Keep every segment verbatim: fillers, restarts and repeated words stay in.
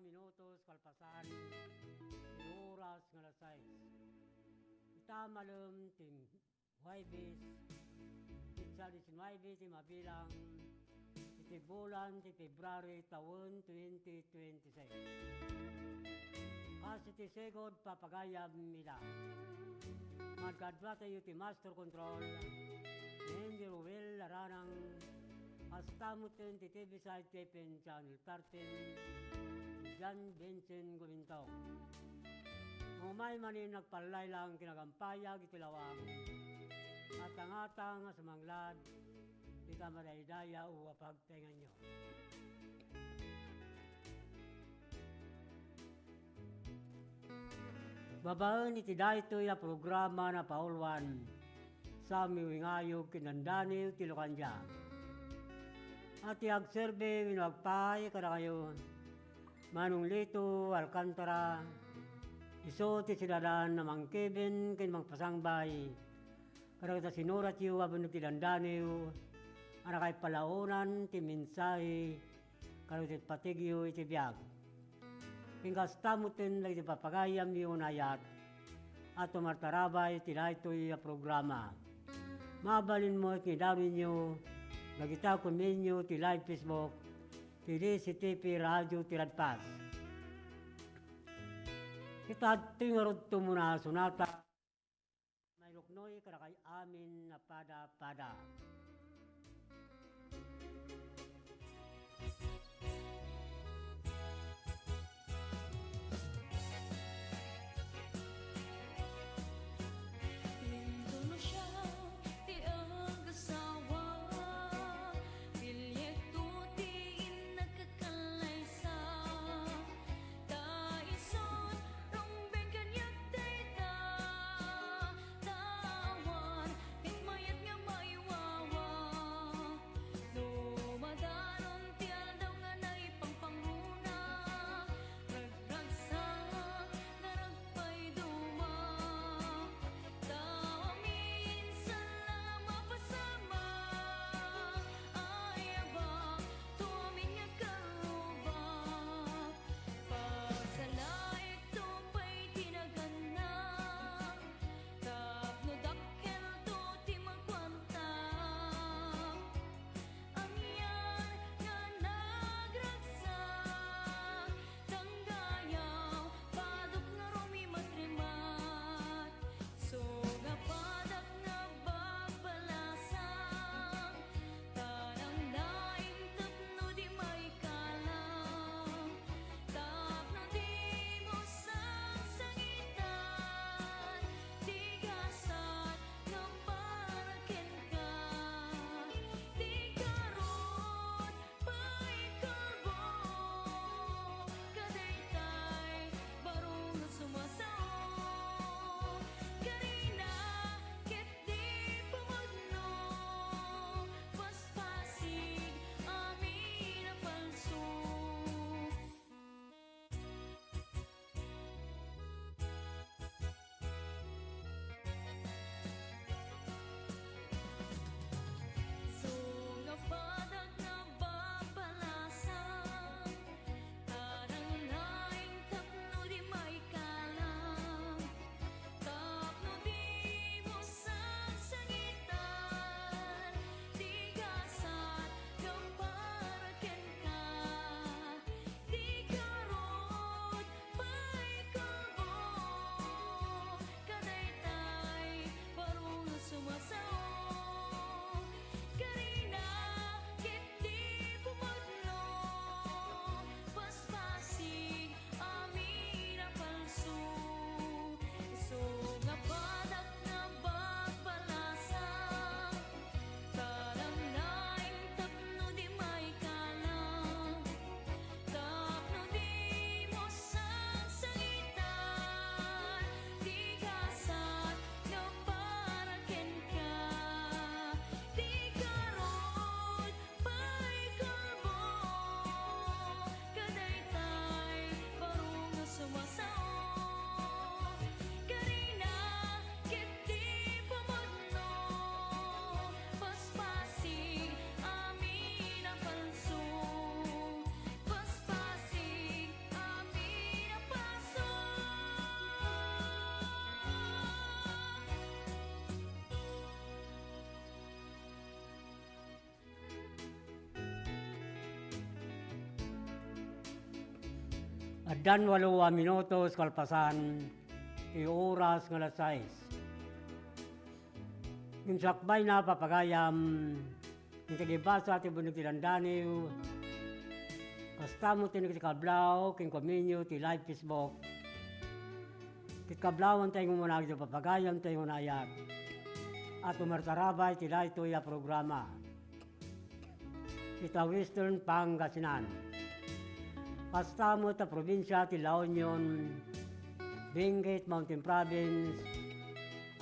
Minutos kalpasan ti oras nga alas sais. Ita malem ti Huwebes, petsa diesinuebe ti mabilang iti bulan ti February tawen twenty twenty-six. Kas iti sigud, papagayam ida. Madkaduatayo ti Master Control, ni Engineer Ruel Aranang, kasta met ti T V side ti P N Channel thirteen, John Vincent Gumintong. Umay manen nagpallaylayang kinagampayag iti lawang, ngatngatang a sumanglad ita madaydayaw a pagtaenganyo. Babaen iti daytoy a programa, napauluan, Sammy Wingayog ken dandaniw ti Locandia. A ti agserbi wenno agpaay kadakayo, Manong Lito Alcantara, isu ti sidadan a mangkiben ken mangpasangbay kadagiti sinuratyo a benneg ti dandaniw a nakaipalaonan ti mensahe kadagiti patigyo iti biag. Ken kasta metten dagiti papagayamyo nga ayat a tumartarabay iti daytoy a programa. Mabalin met nga idaronyo dagita a komenyo ti live Facebook ti D C T P Radio ti Radpas. Ita adtoy ngarud ti umuna a sonata. Mairuknoy kadakay amin a pada-pada. Indonesia ti agasawa, Pilieto ti innak a kallaysa. Ta isun, rumbeng kaniak dayta, ta awan ti mayat nga maiwawa. Addan walo a minutos kalpasan ti oras nga alas sais. Ngem sakbayna, papagayam, iti nagbasa ti Buneg ti Dandaniw, kasta met ti nagtikablaw kenkuminyo ti live Facebook. Ket kablawan tayo nga umuna, iti papagayam tayo nga naayat a tumartarabay ti daytoy a programa. Ita Western Pangasinan. Kasta met a probinsia ti La Union, Benguet Mountain Province,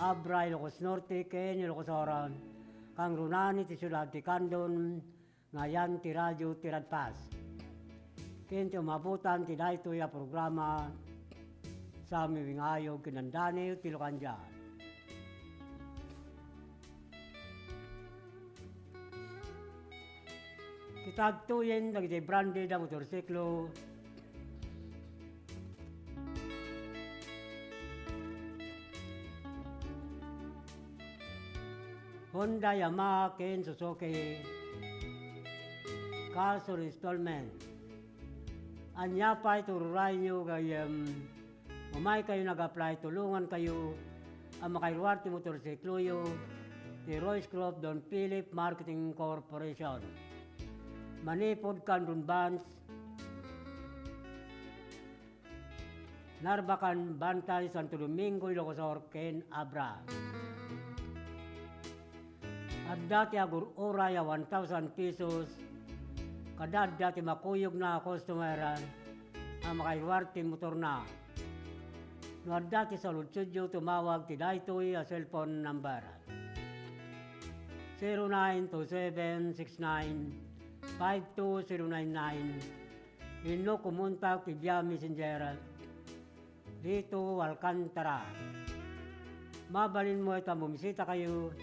Abra, Ilocos Norte, ken Ilocos Sur, kangrunaan iti siudad ti Candon, nga ayan ti Radio Tiradpas. Ken ti umabutan ti daytoy a programa, Sami Wingayog ken Dandaniw ti Lukandia. Kita agtuyen dagiti branded a motorsiklo. Honda, Yamaha, ken Suzuki. Cash or installment. Ania pay ti ururayenyo gayyem? Umay kayo nag-apply, tulongan kayo a makairuar ti motorsikloyo ti Royce Group Don Philip Marketing Corporation. Manipud Candon Branch, Narbacan, Bantay, Santo Domingo, Ilocos Sur, ken Abra. Adda ti agur-uray a one thousand pesos kada adda ti makuyogna a customer a makairuar ti motorna. No adda ti saludsodyo, tumawag ti daytoy a cellphone number, zero nine two seven six nine five two zero nine nine, wenno kumontak ti via Messenger, Lito Alcantara. Mabalin met a bumisita kayo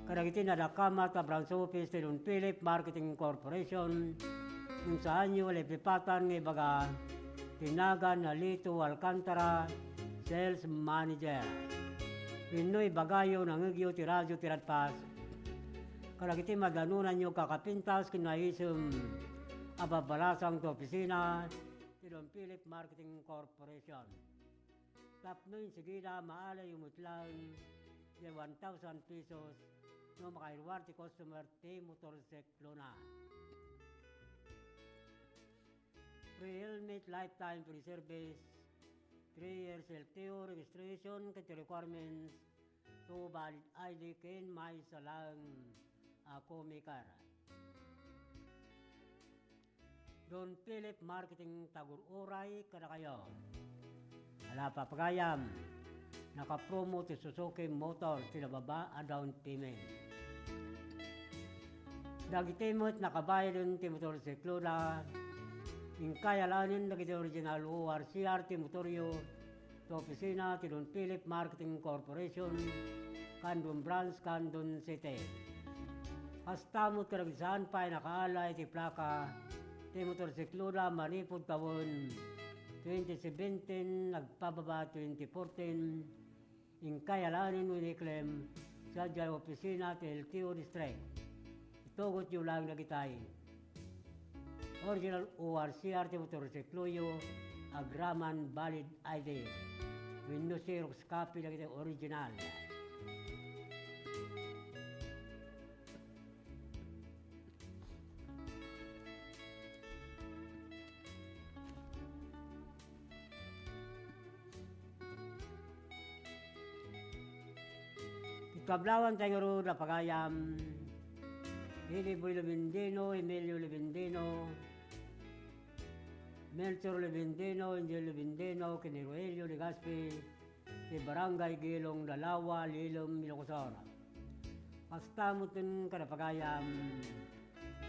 kadagiti nadakamat a branch office ti Don Philip Marketing Corporation, ngem saanyo a lipatan nga ibaga ti nagan a Lito Alcantara, Sales Manager. Wenno ibagayo, nangngegyo ti Radio Tiradpas kadagiti madanonanyo kakapintas ken naisem a babbalasang ti opisina ti Don Philip Marketing Corporation. Tapno insigida, maalayo met laeng ti one thousand pesos no makairuar ti customer ti motorsiklona. Free helmet, lifetime free service, three years L T O registration ket requirements, two valid I D ken maysa laeng a co-maker. Don Philip Marketing, tagur-uray kadakayo. Ala, papagayam, nakapromo ti Suzuki Motor ti nababa a down payment. Dagiti met nakabayaden ti motorsikloda, inkay alaenen dagiti original O R C R ti motoryo, ti opisina ti Don Philip Marketing Corporation, Candon Branch, Candon City. Kasta met kadagiti saan pay nakaala iti plaka ti motorsikloda manipud tawen twenty seventeen agpababa twenty fourteen, inkay alaenen wenno iklem sadiay opisina ti L T O District. Itugotyo laeng dagitay. Original O R C R ti motorsikloyo agraman valid I D wenno xerox copy dagiti original. Kablawan tayo ngarud a pagayam, Hiliboy Lubindino, Emilio Lubindino, Melchor Lubindino, Angel Lubindino, ken ni Rogelio Legaspi, ti Barangay Gilong, Dalawa, Lilom, Ilocos Sur. Kasta met kada pagayam,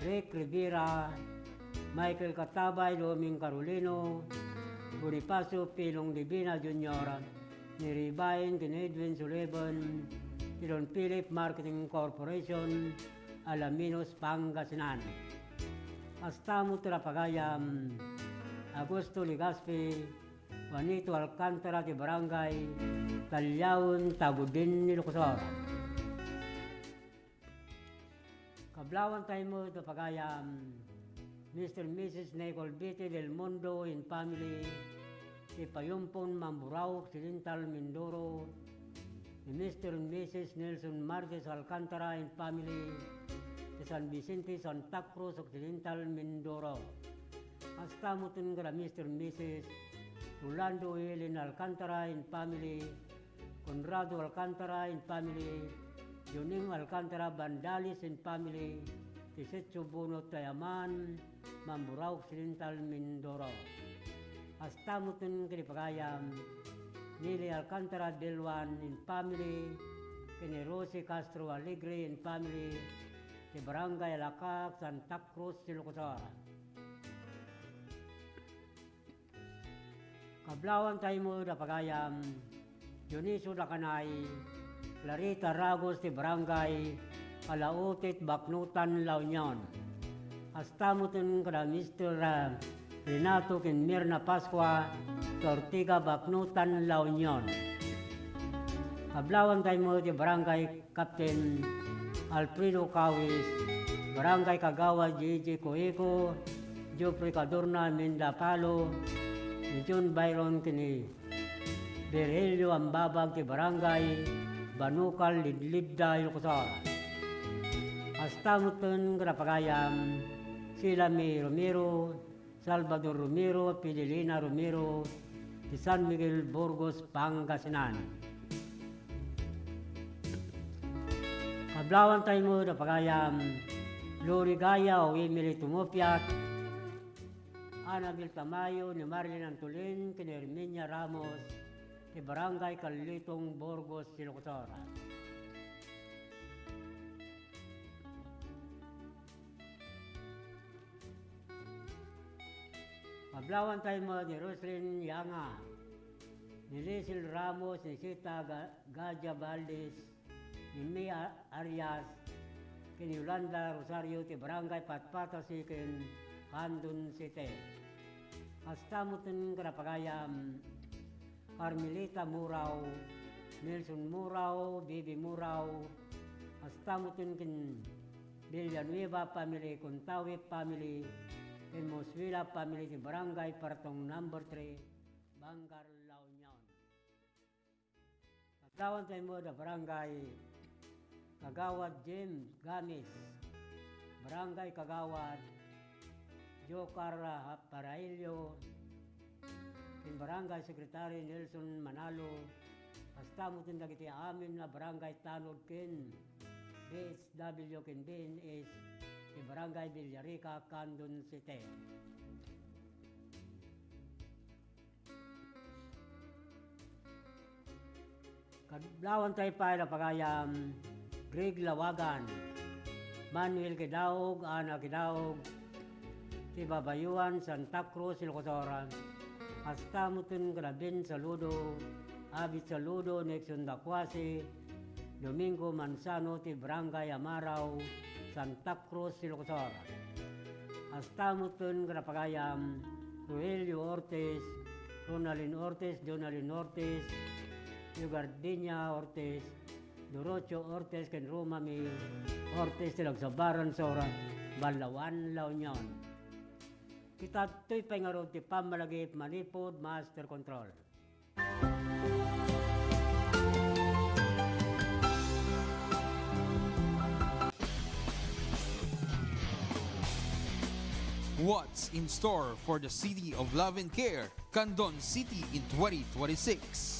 Rick Rivera, Michael Katabay, Doming Carolino, Bonifacio Pilong Divina Junior, ni Ribain ken Edwin Sullivan, ti Don Philip Marketing Corporation, Alaminos, Pangasinan. Kasta met kada pagayam, Augusto Legaspi, Juanito Alcantara ti Barangay Taliaon, Tagudin, Ilocos Sur. Kablawan tayo met a pagayam, Mister and Missus Nicole Vite del Mundo and family, ti Payumpon, Mamburao Occidental, Mindoro, ni Mister and Missus Nelson Martes Alcantara and family, ti San Vicente, Santa Cruz Occidental, Mindoro. Kasta metten kada Mister and Missus Rolando Helen Alcantara and family, Conrado Alcantara and family, Juning Alcantara Bandalis and family, ti Setso Bunot Tayaman, Mamburao Occidental, Mindoro. Kasta metten ken ni pagayam, Nelly Alcantara Delwan and family, ken ni Rosie Castro Alegre and family, ti Barangay Alakak, Santa Cruz, Ilocos Sur. Kablawan tayo met a pagayam, Dionisio Dacanay, Clarita Ragos ti Barangay Calautit, Baknotan, La Union. Kasta metten kada Mister, ah, Renato ken Mirna Pascua, Ortiga, Baknotan, La Union. Kablawan tayo met ti Barangay Captain Alfredo Cawis, Barangay Kagawad J J Coeco, Geoffrey Cadorna, Minda Palo, ni John Byron ken ni Virgilio Ambabag ti Barangay Banukal, Lidlidda, Ilocos Sur. Kasta metten kada pagayam, Sila May Romero, Salvador Romero, Fidelina Romero, ti San Miguel, Burgos, Pangasinan. Kablawan tayo met a pagayam, Lori Gaya o Emily Tumupiat, Annabel Tamayo, ni Marilyn Antolin, ken Herminia Ramos, ti Barangay Kalitong, Burgos, Ilocos Sur. Kablawan tayo met ni Roslyn Yanga, ni Liesl Ramos, ni Sita Ga-, Gadia Valdez, ni May A-, Arias, ken Yolanda Rosario ti Barangay Patpata Second, Candon City. Kasta metten kada pagayam, Carmelita Murao, Nelson Murao, Bibi Murao, kasta metten ken Villanueva family, Contawi family, ken Moswila family ti Barangay Partong Number Three, Bangar, La Union. Kablawan tayo met a Barangay Kagawad James Gamis, Barangay Kagawad Jocar Paraillo, ken Barangay Secretary Nelson Manalo, kasta metten dagiti amin a barangay tanod ken B H W ken B N S ti Barangay Villarica, Candon City. Kablawan tayo pay a pagayam, Greg Lawagan, Manuel Kidaog, Ana Kidaog, ti Babayuan, Santa Cruz, Ilocos Sur. Kasta metten kada Ben Saludo, Abit Saludo, Nixon Dacuase, Domingo Manzano, ti Barangay Amarao, Santa Cruz, Ilocos Sur. Kasta metten kada pagayam, Rogelio Ortiz, Ronaldin Ortiz, Jonaldin Ortiz, Leogardina Ortiz, Dorocho Ortiz, ken Roma May Ortiz ti Lagsabaran Sur, Balaoan, La Union. Ita daytoy pay ngarud ti pammalagip manipud Master Control. What's in store for the City of Love and Care, Candon City in twenty twenty-six?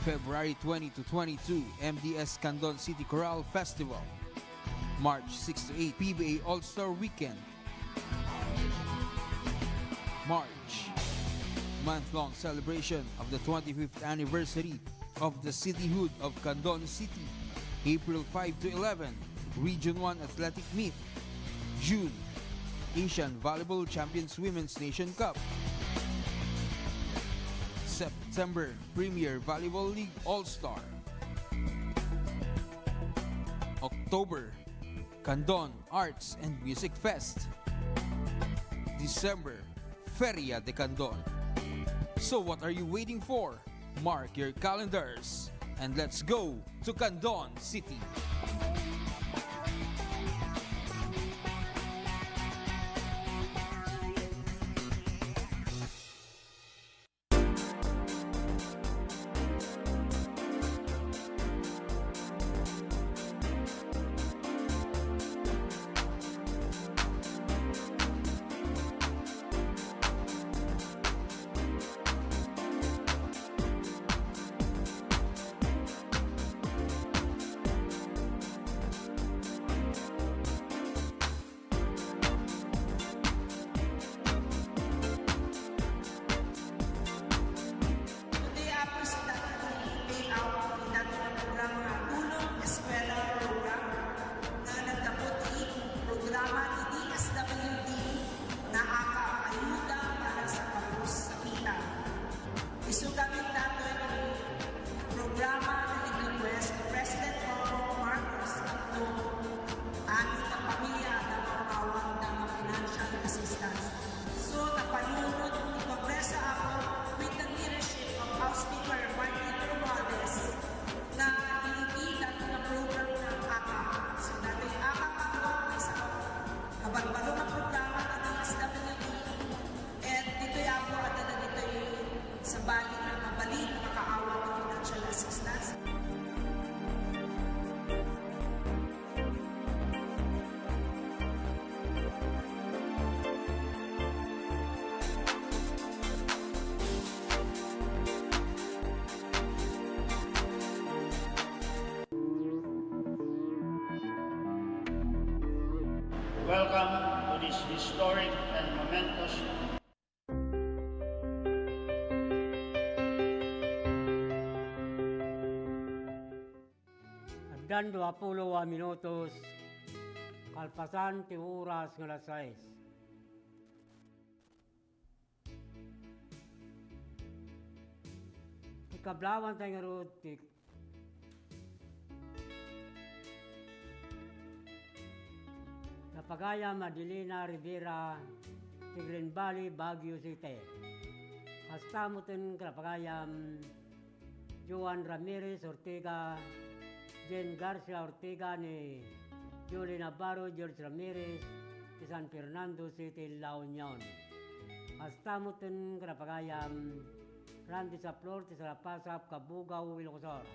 February twenty to twenty-two, M D S Candon City Chorale Festival. March six to eight, P B A All-Star Weekend. March, month-long celebration of the twenty-fifth anniversary of the cityhood of Candon City. April five to eleven, Region one Athletic Meet. June, Asian Volleyball Champions Women's Nation Cup. September, Premier Volleyball League All-Star. Oc-, October, Candon Arts and Music Fest. December, Feria de Candon. So what are you waiting for? Mark your calendars and let's go to Candon City. Today, Apo, is dati ti payout ti dati nga programa nga Tulong Eskwela Program nga naggapu ti programa ti D S W D nga AKAP, Ayuda para sa Kapos-sakitan. Isu kami datoy ti programa nga nag-request ni President Bongbong Marcos tapno amin nga pamilya adda mapaawat nga financial assistance. So, napanunot ti Kongreso, Apo, with the leadership of House Speaker Martin Romualdez, nga iti dati nga program nga AKAP. So, dati AKAP, Apo, maysa nga kabalbalo nga programa nga D S W D, and ditoy, Apo, adda dagitoy sabali nga mabalin nga makaawat ti financial assistance. Welcome to this historic and momentous Addan dua pulo a minutos kalpasan ti oras nga alas sais. Ti kablawantay ngarud ti Napagayam Adelina Rivera ti Green Valley, Baguio City. Kasta met ken napagayam Joan Ramirez Ortega, Jane Garcia Ortega ni Julie Navarro, George Ramirez ti San Fernando City, La Union. Kasta met ken napagayam Randy Saplor ti Salapasap, Cabugao, Ilocos Sur.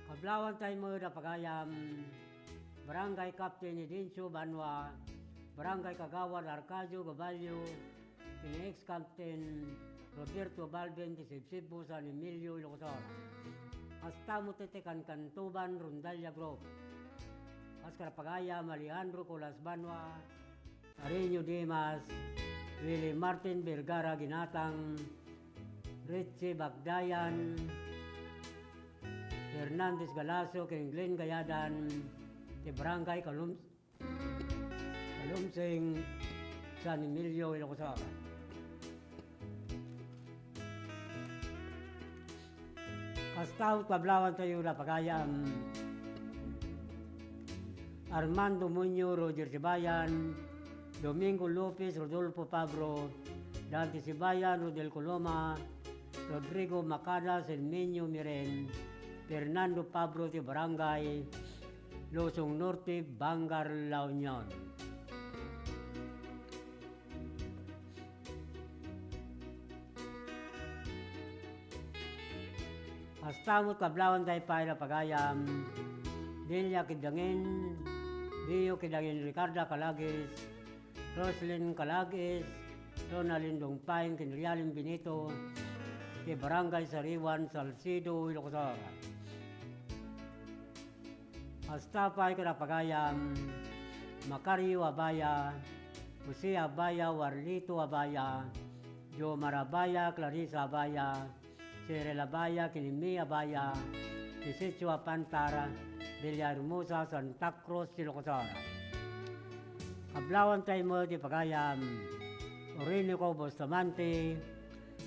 Kablawantay met a pagayam, Barangay Captain Edencio Banua, Barangay Kagawad Arcadio Gabalio, ken ex-Captain Roberto Balbin ti Sibsibbo, San Emilio, Ilocos Sur. Kasta met ti Kankantuban Rondalia Group. Kas a pagayam, Alejandro Colas Banua, Ariño Dimas, Willie Martin Vergara Ginatang, Richie Bagdayan, Fernandez Galacio, ken Glenn Gayadan, ti Barangay Kalum-, Kalumsing, San Emilio, Ilocos Sur. Kasta met kablawantayo a pagayam, Armando Muñoz, Roger Sibayan, Domingo Lopez, Rodolfo Pabro, Dante Sibayan, Rodel Coloma, Rodrigo Macada, Selmenio Miren, Fernando Pabro ti Barangay Luzon Norte, Vanguard, La Union. Kasta met kablawantayo pay a pagayam, Delia Kidangin, Dio Kidangin, Ricarda Calagis, Roslyn Calagis, Ronaldin Dongpain, ken Rialin Benito, ti Barangay Sariwan, Salcedo, Ilocos Sur. Kasta pay a pagayam, Macario Abaya, Jose Abaya, Warlito Abaya, Jomar Abaya, Clarissa Abaya, Cyril Abaya, ken Emmy Abaya, ti Sitio Apantar, Villahermosa, Santa Cruz, Ilocos Sur. Kablawantayo met a pagayam, Orinoco Bustamante,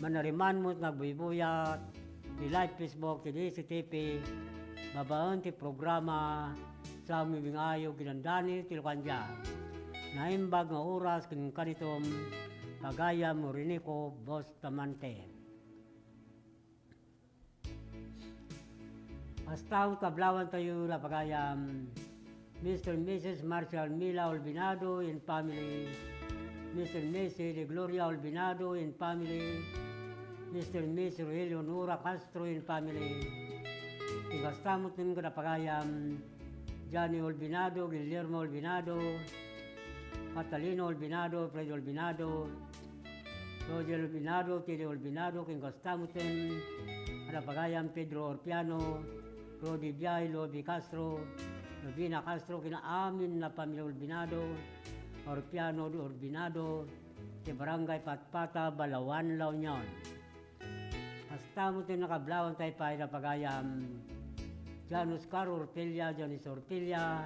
Manariman met nga agbuybuyat ti live Facebook ti D C T P babaen ti programa Sammiwing Ayog ken Dandani ti Locandia. Naimbag nga oras ken kanitom, pagayam Rinico Bustamante. Kasta met kablawantayo la pagayam, Mister and Missus Marcial Mila Olvinado and family, Mister and Missus De Gloria Olvinado and family, Mister and Missus Rogelio Nora Castro and family. Ken kasta met kada pagayam, Johnny Olvinado, Guillermo Olvinado, Catalino Olvinado, Fred Olvinado, Roger Olvinado, Teddy Olvinado, ken kasta met kada pagayam, Pedro Orpiano, Rodi Biay, Lobi Castro, Lovina Castro, ken amin a pamilya Olvinado, Orpiano, Urbinado, ti Barangay Patpata, Balaoan, La Union. Kasta met ti nakablawantay pay la pagayam, Jan Oscar Orpella, Janice Orpella,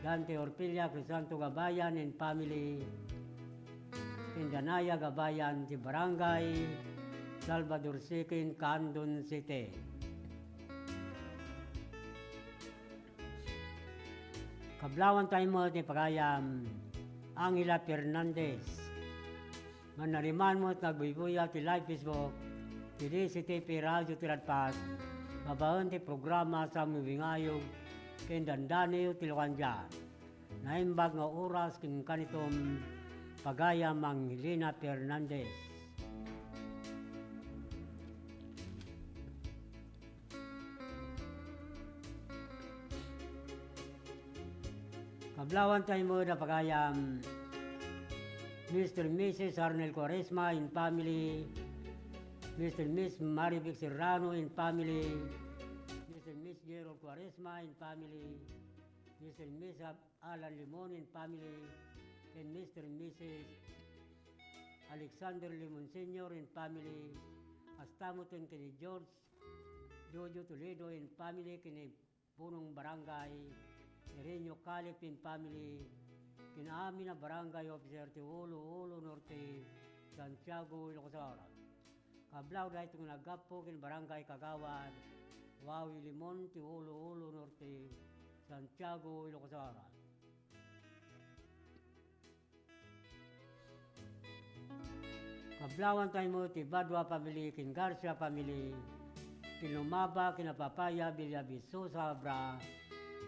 Dante Orpella, Crisanto Gabayan and family, ken Danaya Gabayan ti Barangay Salvador Siquin, Candon City. Kablawantay met ni pagayam, Angela Fernandez. Manariman met nga agbuybuyat ti live Facebook ti D C T P Radio ti Ladpad, babaen ti programa Sammiwing Ayog ken Dandani ti Locandia. Naimbag nga oras ken kanitom, pagayam Angelina Fernandez. Kablawantay met a pagayam, Mister and Missus Arnel Cuaresma and family, Mister and Miss Marivic Serrano and family, Mister and Miss Gerald Cuaresma and family, Mister and Miss Alan Limon and family, ken Mister and Missus Alexander Limon Senior and family, kasta met ken ni George Jojo Toledo and family, ken ni Punong Barangay Irenio Calip and family, ken amin a barangay officer ti Ulu-Ulu Norte, Santiago, Ilocos Sur. Kablaw daytoy nga naggapu ken Barangay Kagawad Wawi Limon ti Ulu-Ulu Norte, Santiago, Ilocos Sur. Kablawantay met ti Badua family ken Garcia family, ti Lumaba ken Apapaya Villavisosa Abra,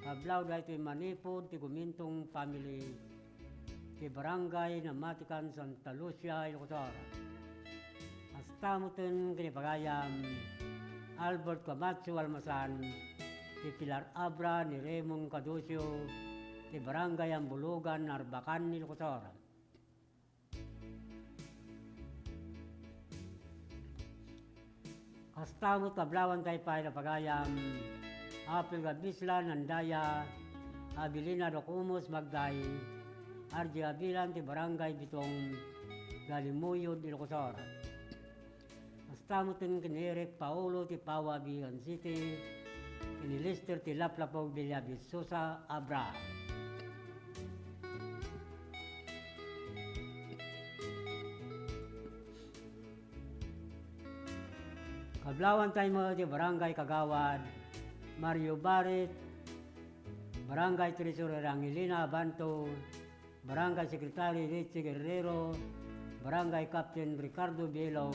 kablaw daytoy manipud ti Gumintong family, ti Barangay Namatican, Santa Lucia, Ilocos Sur. Kasta met ken ni pagayam, Albert Camacho Almasan, ti Pilar Abra ni Raymond Caducio, ti Barangay Ambulugan, Arbacan, Ilocos Sur. Kasta met kablawantay pay a pagayam, Apil Gabislan, Andaya, Abilina Documus, Magday, R J Abilan, ti Barangay Bitong, Galimuyod, Ilocos Sur. Kasta met ken ni Eric Paolo ti Paua, Vigan City, ken ni Lester ti Laplapog, Villavisosa, Abra. Kablawantay met ti Barangay Kagawad Mario Barit, Barangay Treasurer Angelina Abanto, Barangay Secretary Richie Guerrero, Barangay Captain Ricardo Bielog,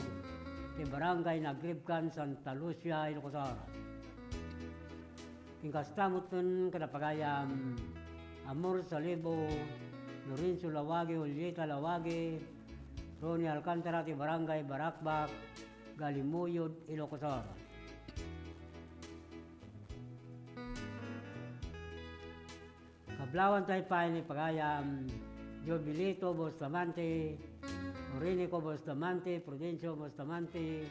ti Barangay Nagribkan, Santa Lucia, Ilocos Sur. Ken kasta met ken ni pagayam, Amor Salibo, Lorenzo Lawagi, Julieta Lawagi, Ronnie Alcantara ti Barangay Barakbak, Galimuyod, Ilocos Sur. Kablawantay pay ni pagayam, Jobilito Bustamante, Orinico Bustamante, Prudencio Bustamante,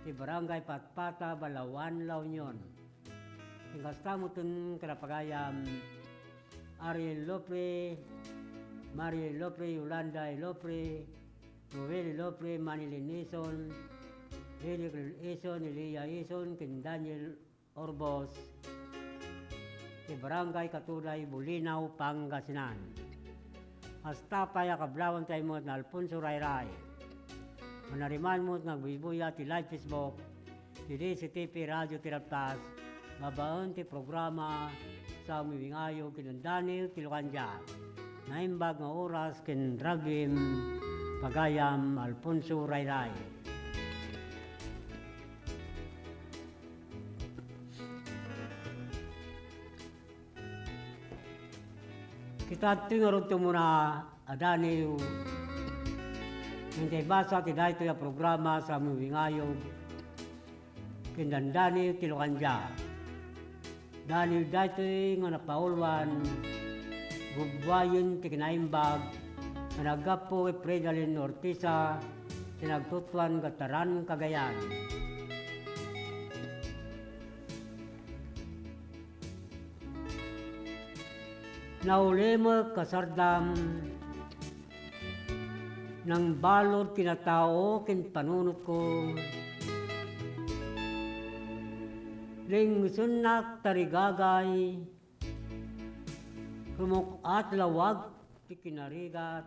ti Barangay Patpata, Balaoan, La Union. Ken kasta met ken ni pagayam, Ariel Lopre, Mariel Lopre, Yolanda Lopre, Roel Lopre, Manilyn Ison, Eric Ison, Elia Ison, ken Daniel Orbos, ti Barangay Katuday, Bolinao, Pangasinan. Kasta pay a kablawantay met ni Alfonso Rayray, Manariman met nga agbuybuya ti live Facebook ti D C T P Radio Tiraptas, babaen ti programa Saomi Wingayo ken Daniel ti Lucandia. Naimbag nga oras ken ragim, pagayam Alfonso Rayray. Kita adtoy ngarud ti umuna a Daniel, ngem ti basa ti daytoy a programa Saomi Wingayo ken Daniel ti Lucandia. Daniel daytoy nga napauluan, gubbuayen ti kinaimbag nga naggapu ken Fridalin Ortiza ti nagtutuan Gataran, Cagayan. Naulimek a sardam, nangbalud kinatao ken panunotko. Lingsennak tarigagay, rumuk-at lawag ti kinarigat.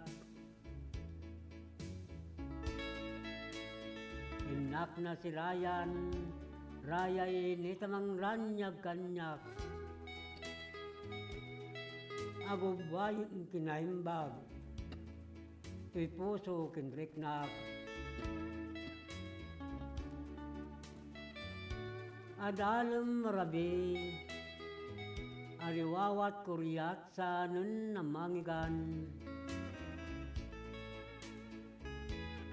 Innak nasirayan, rayay ni tamangran nga agkaniak. Agubbuayen kinaimbag ti puso ken riknak. Adalem rabii, ariwawat kuriat saanen a mangigan.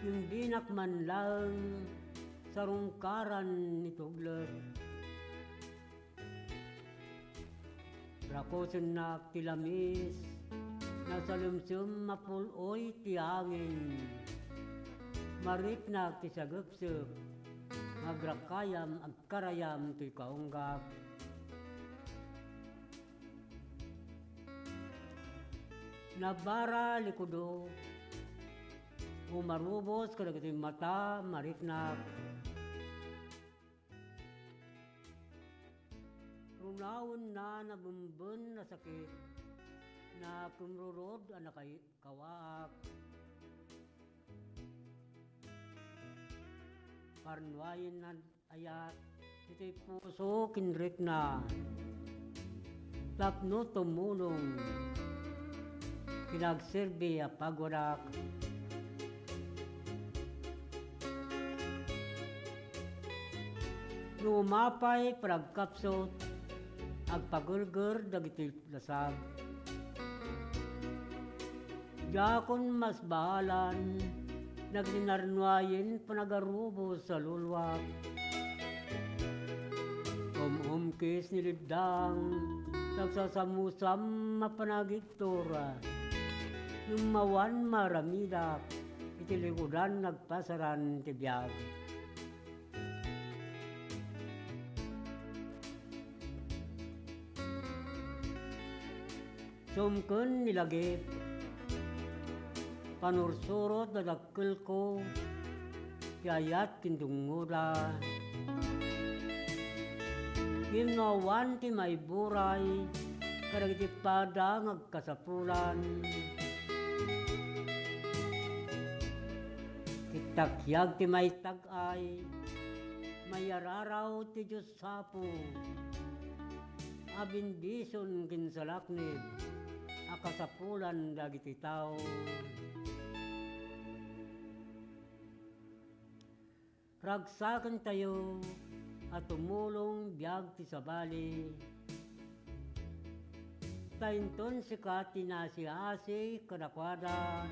Ngem dinak man laeng sarungkaran ni tuglet. Rakusennak ti lamis, nasalemsem a pul-oy ti angin. Mariknak ti sagepsep, agrakayam, agkarayam toy kaunggak. Nabara likudok, umarubos kadagiti mata, mariknak. Runawenna nabemben a sakit, nakemrurod a nakay-, kawaak. Parnuayen nan-, ayat iti puso ken rikna tapno tumulong ken agserbi a pagwadak. No umapay panagkapsut, agpagerger dagiti lasag. Diakon masbaalan dagiti narnuayen panagarubos a luluak. Um-umkis ni liddang, nagsasamusam a panagigtor. Ngem awan maaramidak iti likudan nagpasaran ti biag. Sumken ni lagip, panursurot da dakkelko ti ayat ken dungngoda. Ngem no awan ti maiburay kadagiti pada nga agkasapulan, ket takyag ti maitag-ay, mayararaw ti Dios Apo a bendision ken salaknib a kasapulan dagiti tao. Ragsakentayo a tumulong biag ti sabali, ta inton sika ti naasiasi kadakuada,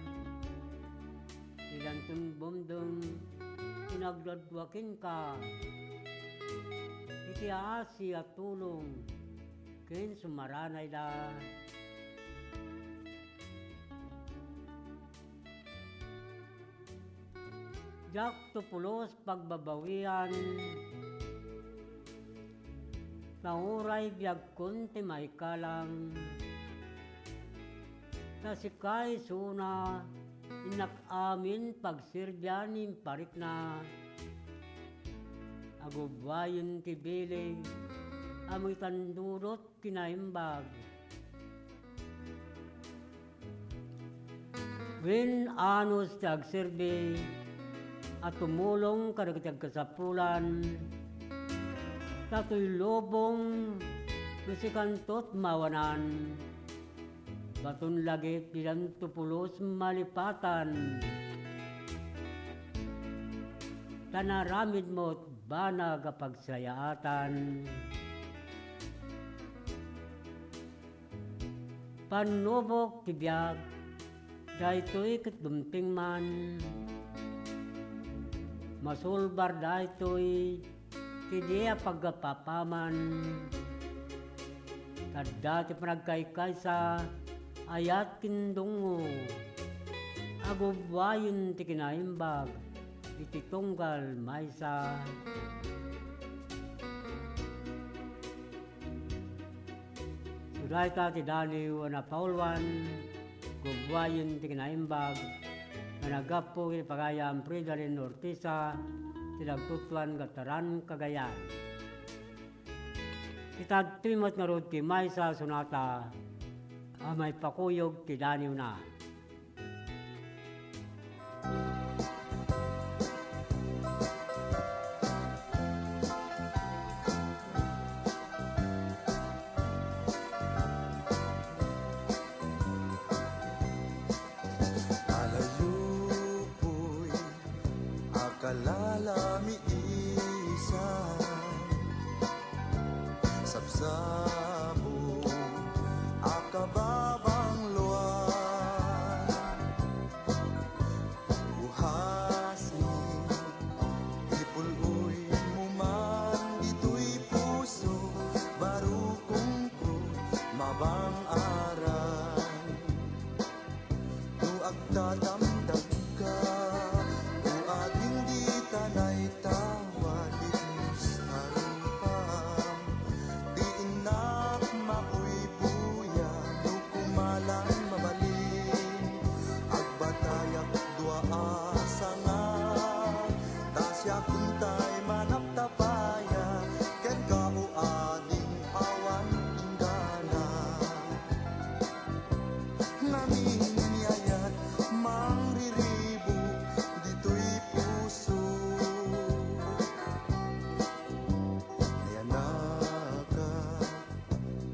didanton bumdum ti nagdadua kenka iti aasi a tulong ken sumaranayda. Diak to pulos pagbabawian, ta uray biagkon ti maikalang. Ta sika isuna, innak amin pagserbian imparikna. Agubbuayen ti bileg a mangitandudot kinaimbag. Wen anus ti agserbi, a tumulong kadagiti agkasapulan, ta toy lubong no sikanto ti mawanan. Baton lagip didanto pulos malipatan, ta naramidmo ti banag a pagsayaatan. Pannubok ti biag, daytoy ket dumteng man. Masulbar daytoy ti di a paggapapaman. Tadda ti panagkaykaysa, ayat ken dungngo. Agubbuayen ti kinaimbag iti tunggal maysa. Dayta ti daniw a napauluan, gubbuayen ti kinaimbag, nga naggapu iti pagayam Fridolin Ortiza, ti nagtutuan nga Taran Cagayan. Itadtoy met ngarud ti maysa a sonata a maipakuyog ti daniwna. Alayo poy a kalalamiisan, sabsabo a kababangloan, uhasmi, ipul-oymo man ditoy puso, barukongko, mabang-aran. No agtatamdagka, o ading dita naitawa, linus a rupam. Di innak mauybuya, no kumalan mabalin. Agbatayak dua a sanga, ta siak untay manaptapaya, kenka o ading awan inggana. Ngamin ni ayat mangriribuk ditoy puso. Nayanaka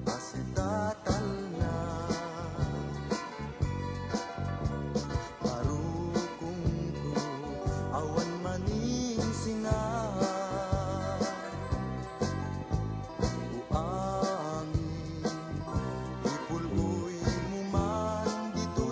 a sitatalna. Barukongko, awan maningsinga. O angin, ipul-oymo man dito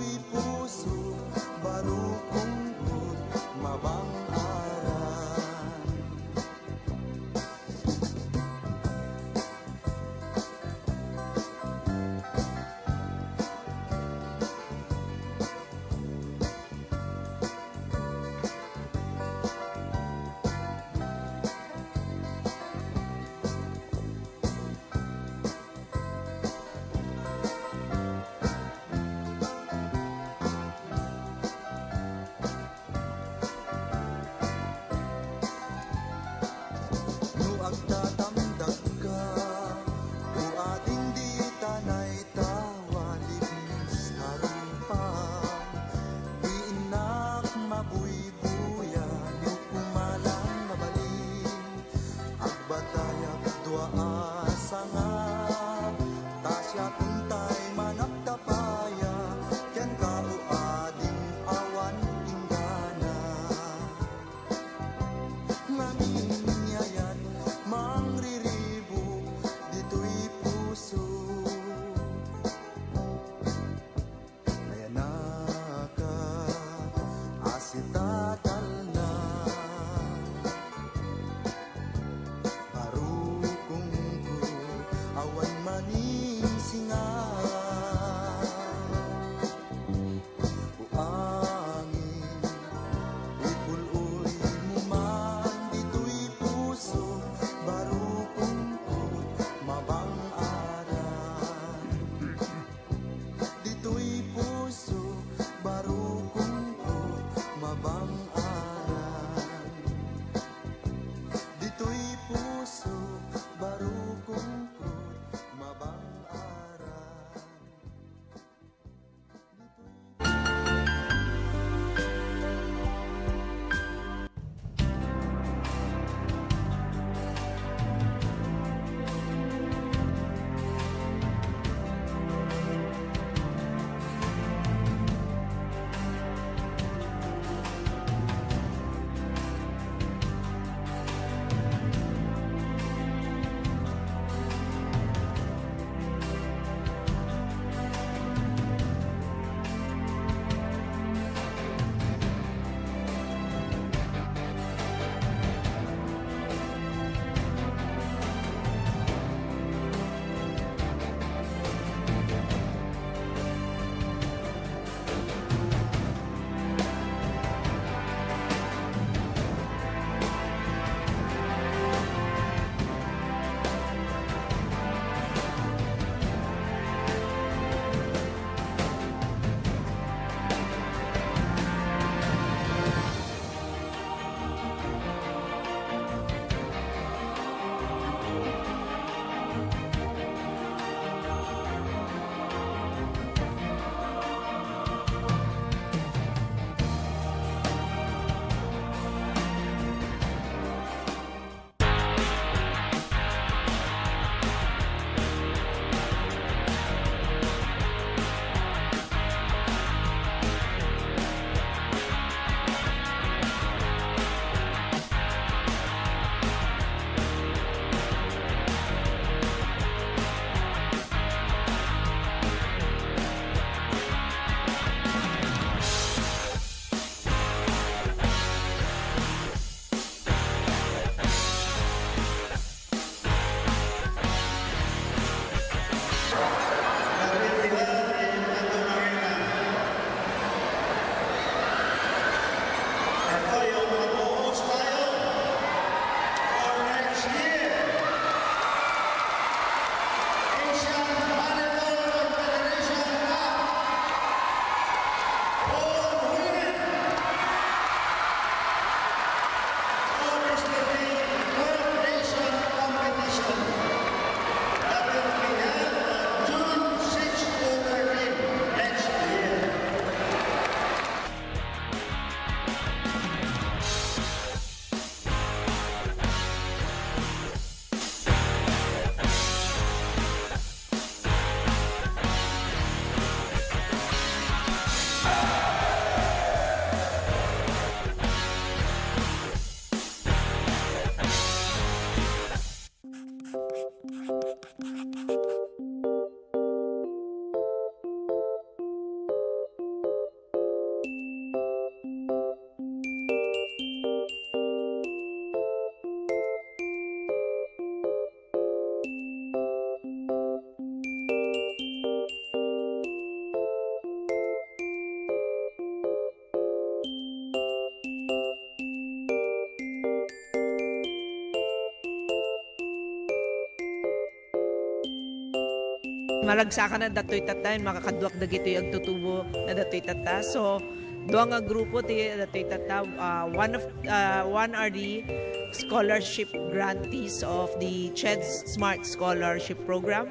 Maragsakan na datoy tatta, makakaduak dagitoy agtutubo na datoy tatta. So, dua nga grupo ti datoy tatta. Uh, one of uh, one are the scholarship grantees of the CHED Smart Scholarship Program.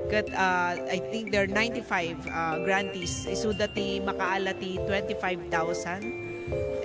Ket uh, I think there are ninety-five uh, grantees. Isuda ti makaala ti twenty-five thousand.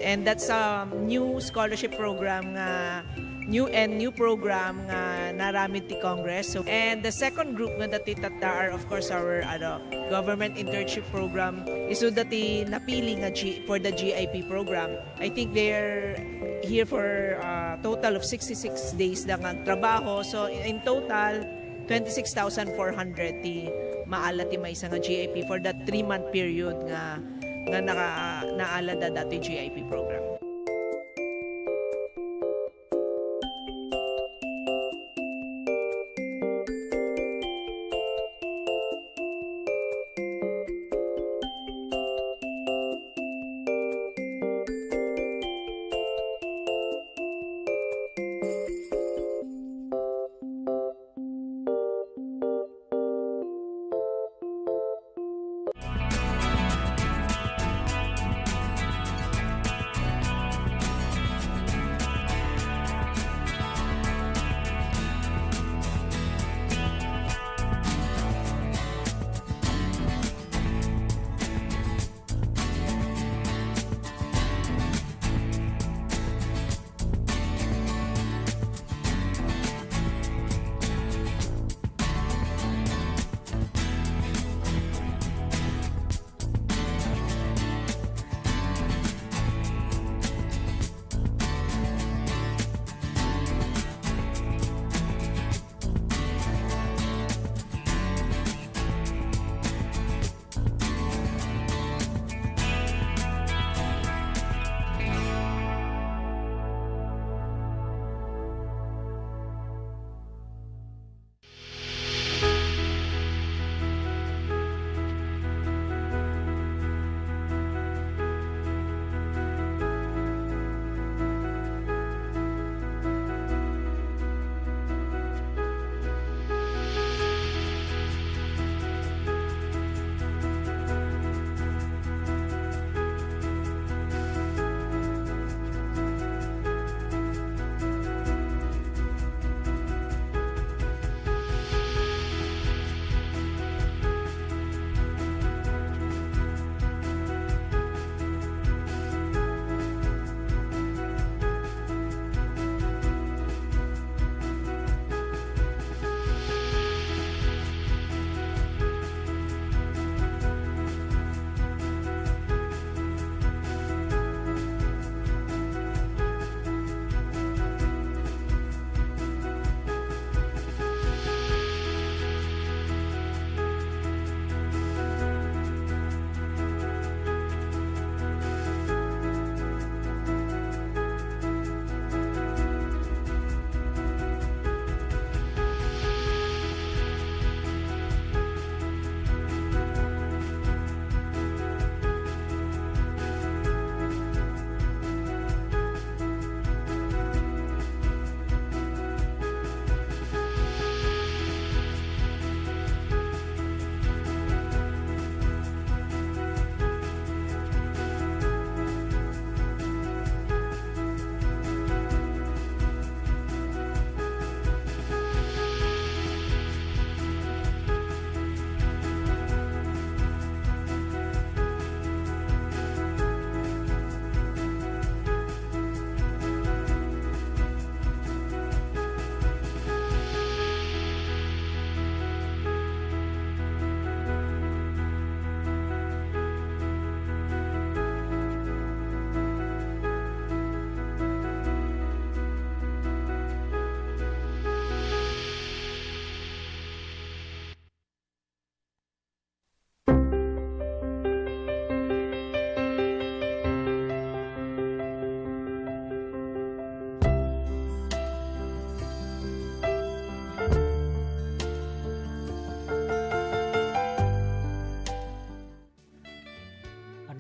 And that's a new scholarship program nga new and new program nga naramid ti Congress. So, and the second group nga dati tatta are, of course, our ano, government internship program. Isu dati napili nga G, for the G I P program. I think they're here for a total of sixty-six days da nga trabaho. So, in total, twenty-six thousand four hundred ti maala ti maysa nga G I P for that three-month period nga nga naka, naala da dati G I P program.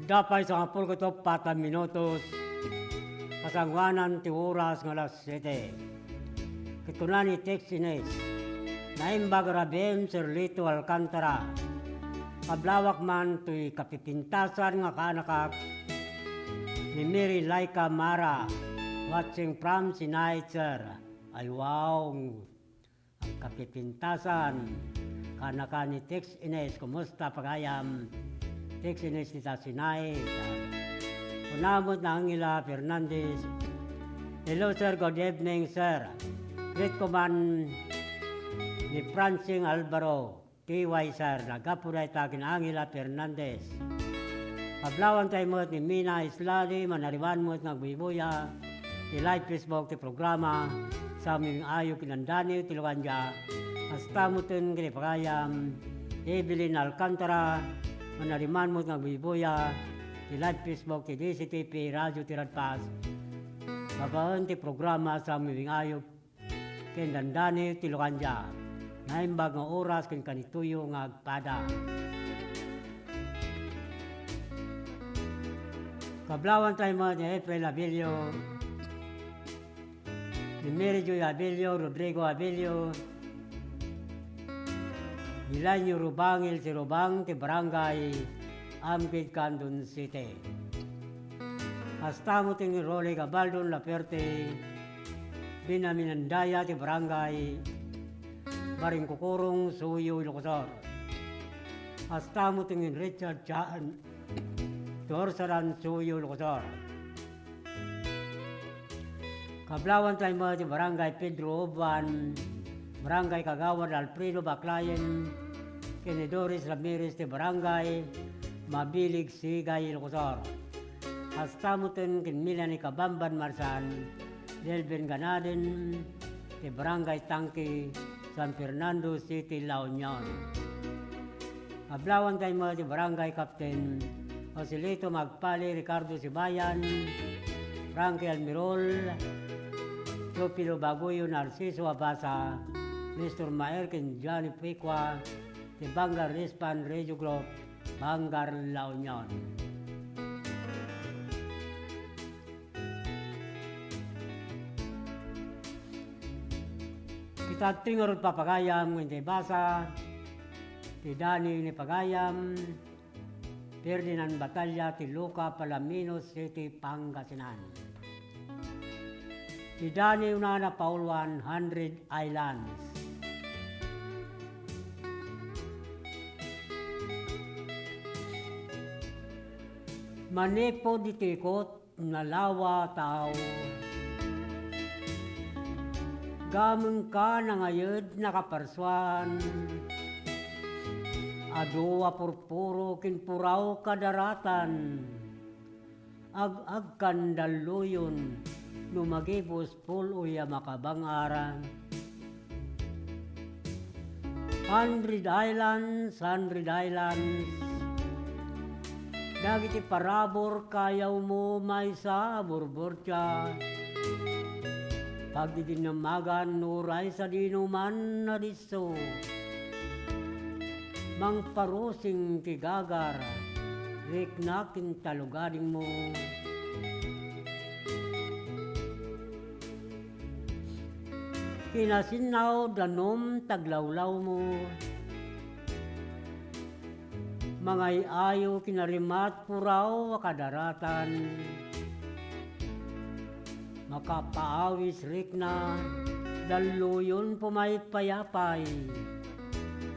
Adda pay sangapulkuto pat a minutos, kasangoanan ti oras nga alas siete. Ket kuna ni Tex Ines, Naimbag a rabiim, Sir Lito Alcantara. Kablawak man toy kapipintasan nga kaanakak ni Mary Laika Mara, watching from Sinai, sir. Ay, wow! Ang kapipintasan, kaanaka ni Tex Ines, kumusta pagayam? Tex Ines ti Sinai. Kuna met ni Angela Fernandez, "Hello, sir. Good evening, sir. Greet ko man ni Francine Alvaro, T Y, sir. Naggapu dayta ken Angela Fernandez." Kablawanta met ni Mina Isladi, manariman met nga agbuybuya ti live Facebook ti programa, sa miming-ayo ken dandani ti lugandia. Kasta metten ken ni pagayam, Evelyn Alcantara, manariman met nga agbuybuya ti live Facebook ti D C T P Radio ti Radpas. Babaen ti programa sa miming-ayo ken dandani ti lugandia. Naimbag nga oras ken kanitoyo nga agpada. Kablawanta met ni April Abilio, ni Mary Joy Abilio, Rodrigo Abilio, ni Lanyo Rubangil, si Rubang ti Barangay Amgid, Candon City. Kasta metten ni Rolly Gabaldon Laperte, Binaminandaya ti Barangay Baringkukurong, Suyo, Ilocos Sur. Kasta metten ni Richard Chaan, Torsaran, Suyo, Ilocos Sur. Kablawanta met ti Barangay Pedro Uban, Barangay Kagawad Alfredo Baclayen, ken ni Doris Ramirez ti Barangay Mabilig, Sigay, Ilocos Sur. Kasta metten ken Melanie Kabamban Marsan, Delvin Ganaden, ti Barangay Tangke, San Fernando City, La Union. Kablawanta met ti Barangay Captain Joselito Magpali, Ricardo Sibayan, Frankie Almirol, Teofilo Baguyo, Narciso Abasa, Nestor Maer ken Johnny Picua, ti Bangar Rispan Radio Group, Bangar, La Union. Ita ti ngarud papagayam ken ti basa ti Dani ni pagayam, Ferdinand Batalla ti Luca, Palaminos City, Pangasinan. Ti Dani unana pauluan, Hundred Islands. Manipud iti ikot, nalawa tao. Gamengka nangayed nakaparsuan. Adu a purpuro ken puraw kadaratan. Ag-agkan dalluyon no magibus puloy a makabangar. Hundred Islands, Hundred Islands, dagiti parabur kayawmo maysa a burburtia. Pagdidinammagan no uray sadino man a disso. Mangparusing ti gagar, rikna ken talugadingmo. Kinasinnaw danum taglawlawmo. Mangay-ayo kinarimat puraw a kadaratan. Makapaawis rikna, dalluyon pumaypayapay.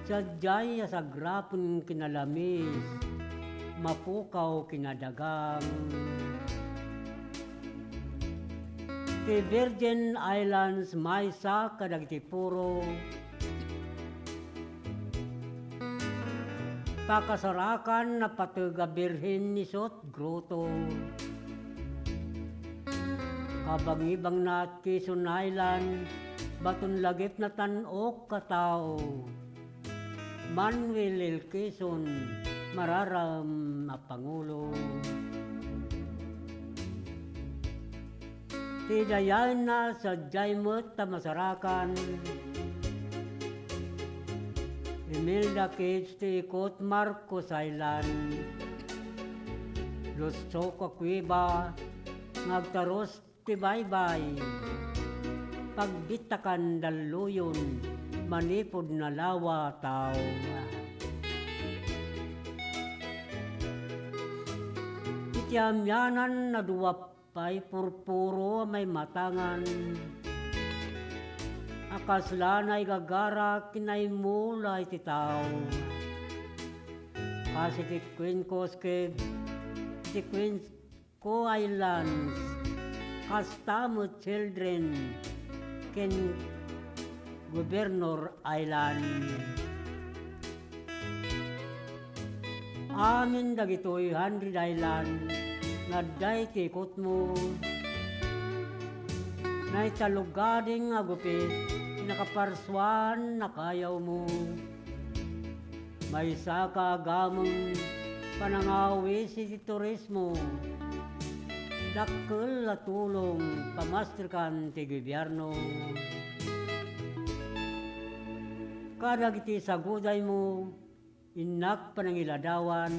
Sadiay a sagrapen kinalamis, mapukaw kinadagang. Ti Virgin Islands maysa kadagiti puro pakasarakan a pateg a birhen isut groto. Kabangibangna ti Quezon Island, baton lagipna tan-ok a tao. Manuel L. Quezon, mararaem a pangulo. Ti dayaenna sadiay met a masarakan. Imelda Cage ti ikot Marcos Island. Lutsok a kuweba nga agtarus ti baybay. Pagbittakan dalluyon, manipud nalawa a tao. Iti amianan a dua pay purpuro a maimatangan a kasla naigagara ken naimula iti tao. Kas iti Queen Cosqueb, iti Queen Co Islands, kasta met Children ken Governor Island. Amin dagitoy hundred island nga adda iti ikotmo, naitalugadi nga gupit ti nakaparsuan a kayawmo. Maysa ka agameng panangawis iti turismo, dakkel a tulong pamasterkan ti gobierno. Kadagiti sagudaymo, innak panangiladawan.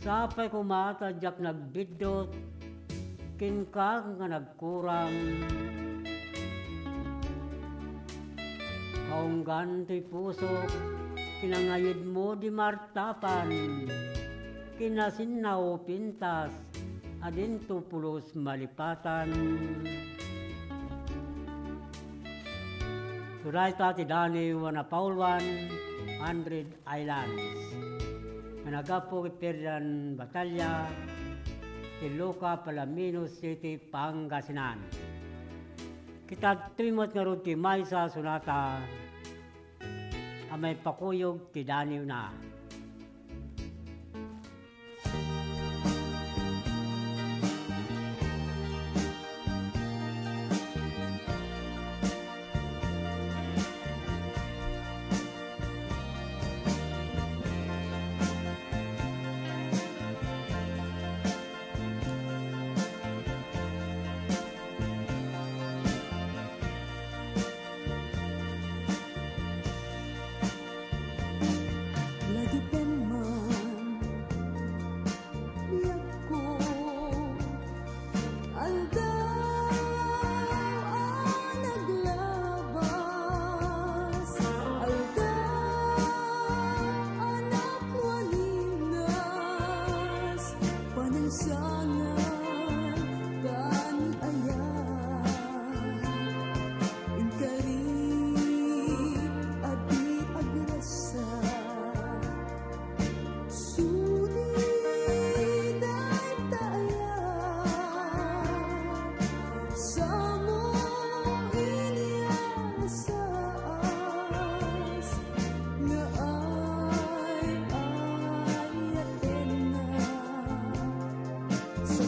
Sapay koma ta diak nagbiddut kenka nga nagkurang. Kaunggan toy pusok, kinangayidmo di martapan, kinasinna o pintas, adinto pulos malipatan. Dayta ti Daniw a napauluan, Hundred Islands, nga naggapu ken Ferdinand Batalla, ti Loca, Palaminos City, Pangasinan. Kitadtoy met ngarud ti maysa a sonata a maipakuyog ti daniwna. Lagipem man, biagko, aldaw a naglabas, aldaw a napwalinas, panangsangan tan ayat. Inkari a di agrasa, suni dayta aya, samo iniasaas nga ay-ayatenna. Sa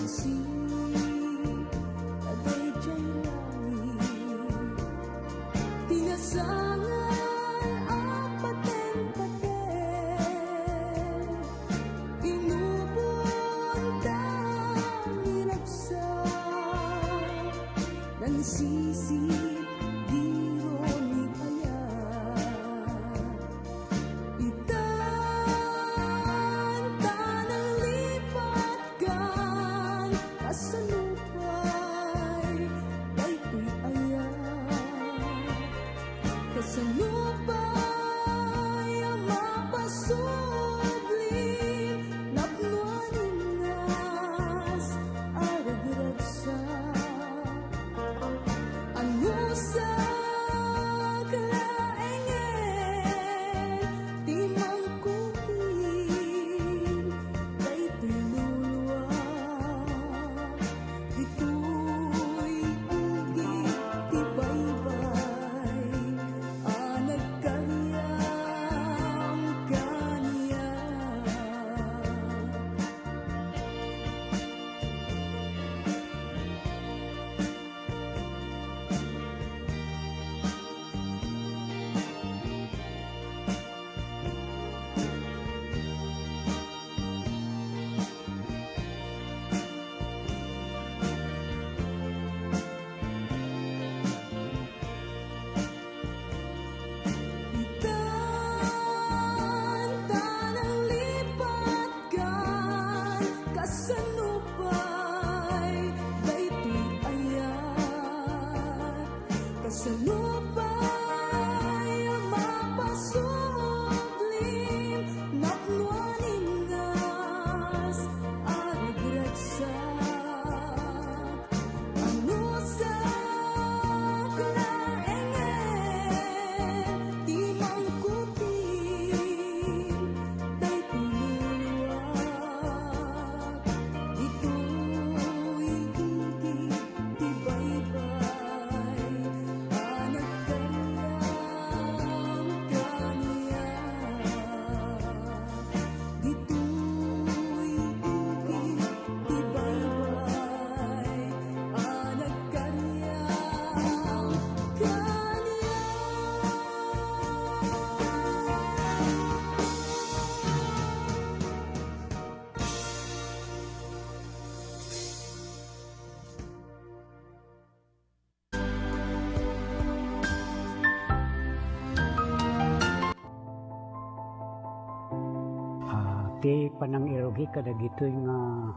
Ti panangirugi kadagitoy nga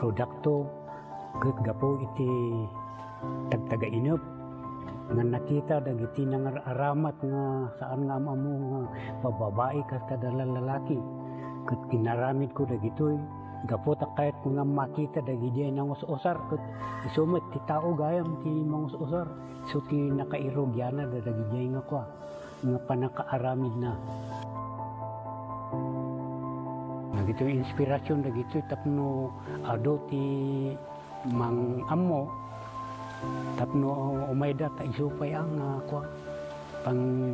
produkto ket gapu iti tagtagainep nga nakita dagiti nangar-aramat nga saan nga am-ammo nga babbabai ket kada lalaki. Ket inaramidko dagitoy gapu ta kayatko nga makita dagidiay nangus-usar ket isu met ti tao gayam ti mangus-usar. Isu ti nakairugianna dagiti nga kua, nga pannakaaramidna. Dagitoy inspirasyon dagitoy tapno adu ti mang-ammo tapno umayda ta isu pay a nga kua, pang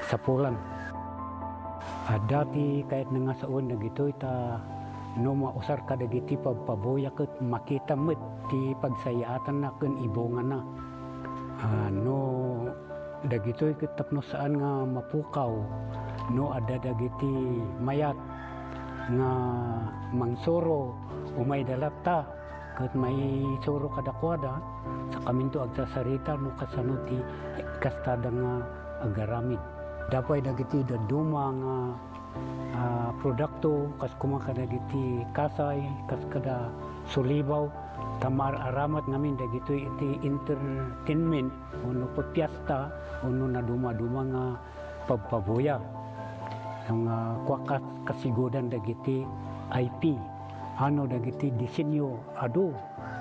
sapulan. Adda ti kayatna nga sawen dagitoy ta no mausar kadagiti pabpabuya ket makita met ti pagsayaatanna ken ibungana. Ah, no dagitoy ket tapno saan nga mapukaw, no adda dagiti mayat nga mangsuro, umayda latta ket maisuro kadakuada, sakaminto agsasarita no kasano ti kastada nga agaramid. Adda pay dagiti dadduma nga, ah, produkto, kas koma kadagiti kasay, kas kada sulibaw, ta maar-aramat ngamin dagitoy iti entertainment, wenno piesta, wenno nadumaduma nga pabpabuya. Nga kua kas-, kasigudan dagiti I P. Ano dagiti disenyo adu.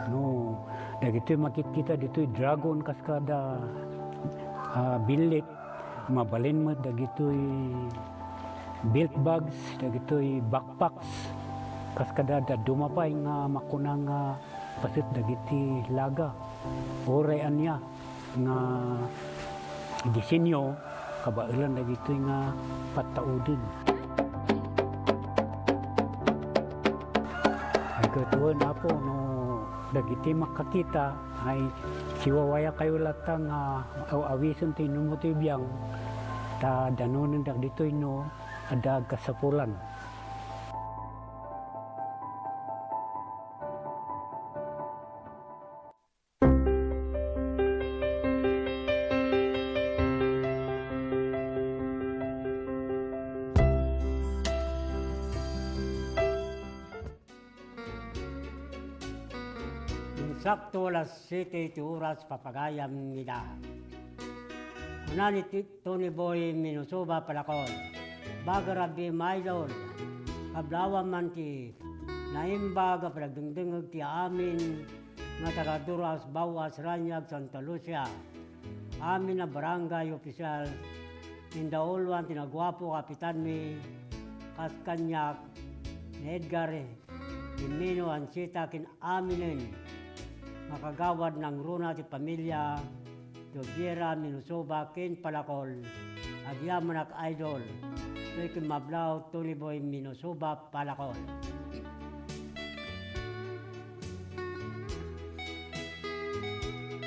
No, dagitoy makitkita ditoy dragon kas kada, ah, billit. Mabalin met dagitoy belt bags, dagitoy backpacks. Kas kada dadduma pay nga makuna nga paset dagiti laga. Uray ania nga disenyo, kabaelan dagitoy nga pattauden. Ay, ket wen, Apo, no dagiti makakita, ay, siwawayakayo latta nga aw-awisen ti inummo ti biang, ta danonen dagitoy no adda agkasapulan. Insakto alas siete ti oras, papagayam ngida. Kuna ni Ti-, Tony Boy Minosoba Palakol, "Baga rabii, my lord, kablawam man ti naimbag a panagdengdengngeg ti amin nga taga Duras, Bauas, Raniag, Santa Lucia, amin a barangay official, indauluan ti naguapo kapitanmi, kas kaniak ni Edgar Jimeno Ansita ken aminen nga kagawad nangruna ti pamilia Dobiera Minosoba ken Palakol, agyamanak idol, toy ken mablaw Tony Boy Minosoba Palakol."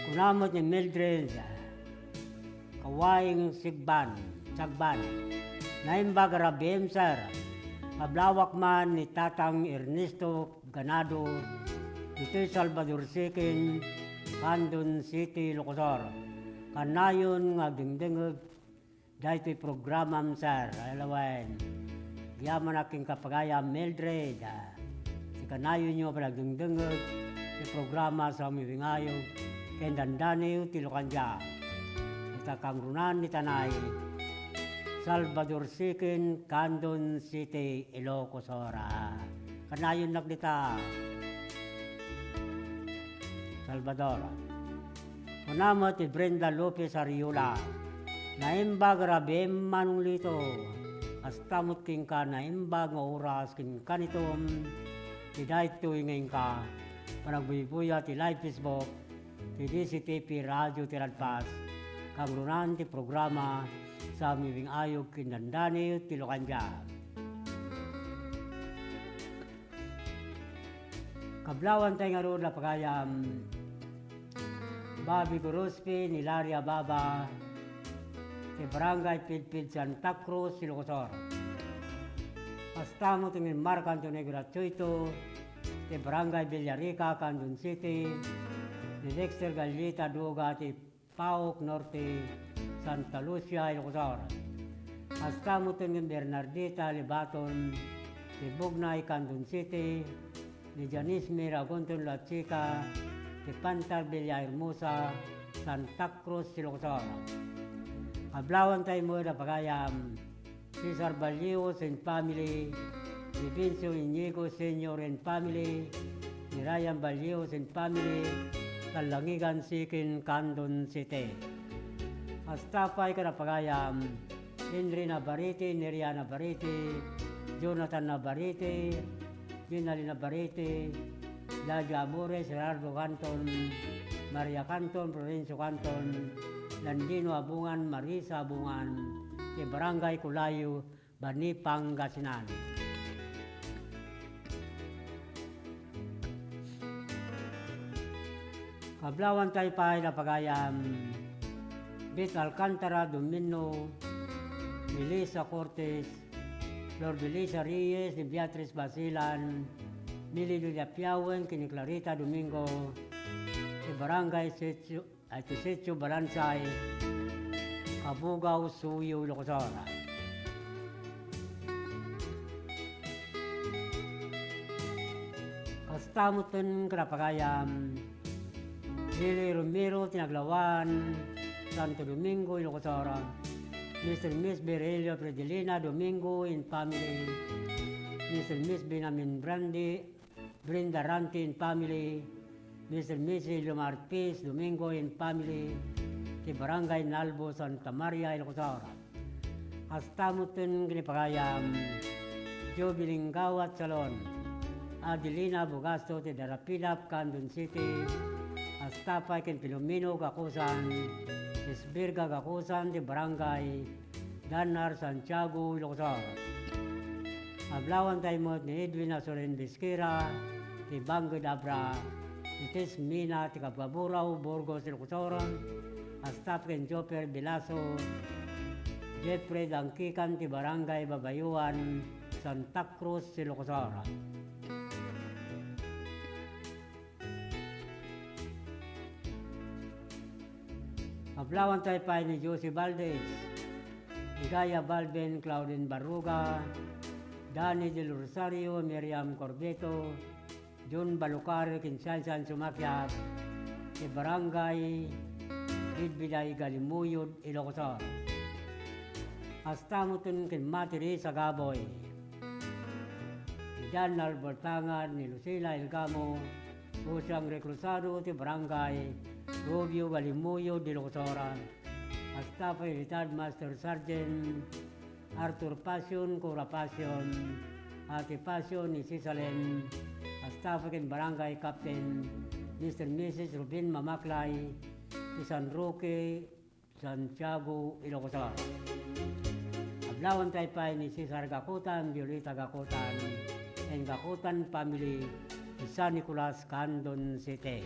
Kuna met ni Mildred Kawaing Sigban, Sagban. Naimbag a rabiim, sir. Kablawak man ni Tatang Ernesto Ganado, ditoy Salvador Siquem, Candon City, Ilocos Sur. Kanayon nga agdengdengngeg daytoy programam, sir. Ay lawen. Agyamanak kenka, pagayam Mildred. Ti kanayonyo a panagdengdengngeg ti programa Saomi Wingayog ken Dandaniw ti Locandia. Ita kangrunan ni Tanay, Salvador Siquem, Candon City, Ilocos Sur. Kanayonnak dita, Salvador. Kuna met ni Brenda Lopez Ariola, "Naimbag a rabiim, Manong Lito. Kasta met kenka, naimbag nga oras ken kanitom ti daytoy nga inka panagbuybuya ti live Facebook ti D C T P Radio ti Ladpad, kangrunan ti programa Saomi Wingayog ken Dandaniw ti Locandia." Kablawantay ngarud a pagayam, Bobby Gorospe ni Larry Ababa, ti Barangay Pidpid Santa Cruz, Ilocos Sur. Kasta met ni Mark Antonio Gratuito, ti Barangay Villarica, Candon City, ni Dexter Gallita Duga, ti Paok Norte, Santa Lucia, Ilocos Sur. Kasta met ni Bernardita Libaton, ti Bugnay, Candon City, ni Janice May Ragonton Lachica, ti Pantar Villahermosa, Santa Cruz, Ilocos Sur. Ablawanta met a pagayam, Cesar Ballios and family, ni Vincio Iñigo Senior and family, ni Ryan Ballios and family, Talangigan Sikin, Candon City. Hasta pay kada pagayam, Henry Navarrete, Neria Navarrete, Jonathan Navarrete, Ginalina Barete, Ladio Amores, Gerardo Canton, Maria Canton, Florencio Canton, Landino Abungan, Marisa Abungan, ti Barangay Culayo, Bani, Pangasinan. Kablawanta pay a pagayam, Beth Alcantara Domino, Melissa Cortez, Flor Delicia Reyes, ni Beatriz Basilan, Mili Lulia Piawen, ken ni Clarita Domingo, ti Barangay Sitio, ay, ti Sitio Balansay, Kabugao, Suyo, Ilocos Sur. Kasta metten kada pagayam, Lily Romero, ti Naglawan, Santo Domingo, Ilocos Sur. Mister Miss Virgilio Fredelina Domingo and family. Mister Miss Benjamin Brandy, Brenda Ranti and family. Mister Missus Lomar Pis Domingo and family. Ti Barangay Nalbo, Santa Maria, Ilocos Sur. Hasta metten ken ni pagayam, Joby Linggaw Atsalon, Adelina Bugasto ti Darapilap, Candon City, hasta pay ken Filomeno Gakusan, Isbirga Gakusan ti Barangay Danar, Santiago, Ilocos Sur. Ablawanta met ni Edwin Asoren Bisquera, ti Bangked Abra, ti Tesmina ti Kabkaburao, Burgos, Ilocos Sur, hasta ken Joper Bilaso, Jeffrey Dangkikan ti Barangay Babayuan, Santa Cruz, Ilocos Sur. Ablawanta pay ni Josie Valdez, Ligaya Balben, Claudine Barruga, Danny Del Rosario, Miriam Corbeto, John Balucar ken Sansan Sumakiat, ti Barangay Bidbiday, Galimuyod, Ilocos Sur. Hasta metten ken Mati Risa Gaboy, ni Jan Albertangan, ni Lucila Ilgamo, Jose Angre Cruzado ti Barangay Rubio, Galimuyod, Ilocos Sur. Hasta pay Retired Master Sergeant Arthur Passion, Cora Passion, Ate Passion, ni Sisalen, hasta pay ken Barangay Captain, Mister Missus Rubin Mamaklay, ti San Roque, Santiago, Ilocos Sur. Ablawanta pay ni Cesar Gakutan, Violeta Gakutan, and Gakutan family, ti San Nicolas, Candon City.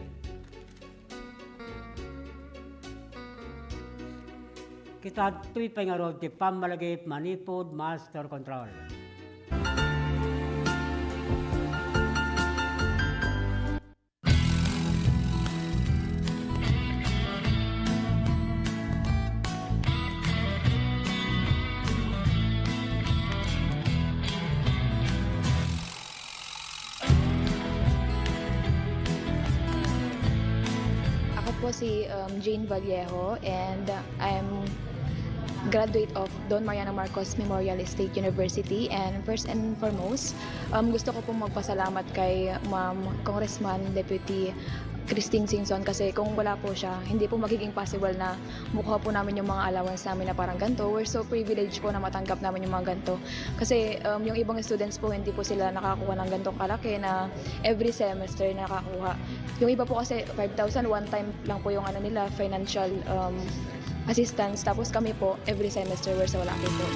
Kita ditoy pay ngarud ti pammalagip manipud master control. Ako po si, um, Jane Vallejo, and I'm graduate of Don Mariano Marcos Memorial State University. And first and foremost, um, gusto ko pong magpasalamat kay Ma'am Congressman Deputy Christine Singson, kasi kung wala po siya, hindi po magiging possible na makuha po namin yung mga allowance namin na parang ganito. We're so privileged po na matanggap namin yung mga ganito. Kasi, um, yung ibang students po, hindi po sila nakakuha ng ganitong kalaki na every semester nakakuha. Yung iba po kasi, five thousand, one time lang po yung ano nila, financial, um, assistance. Tapos kami po, every semester, we're so lucky po.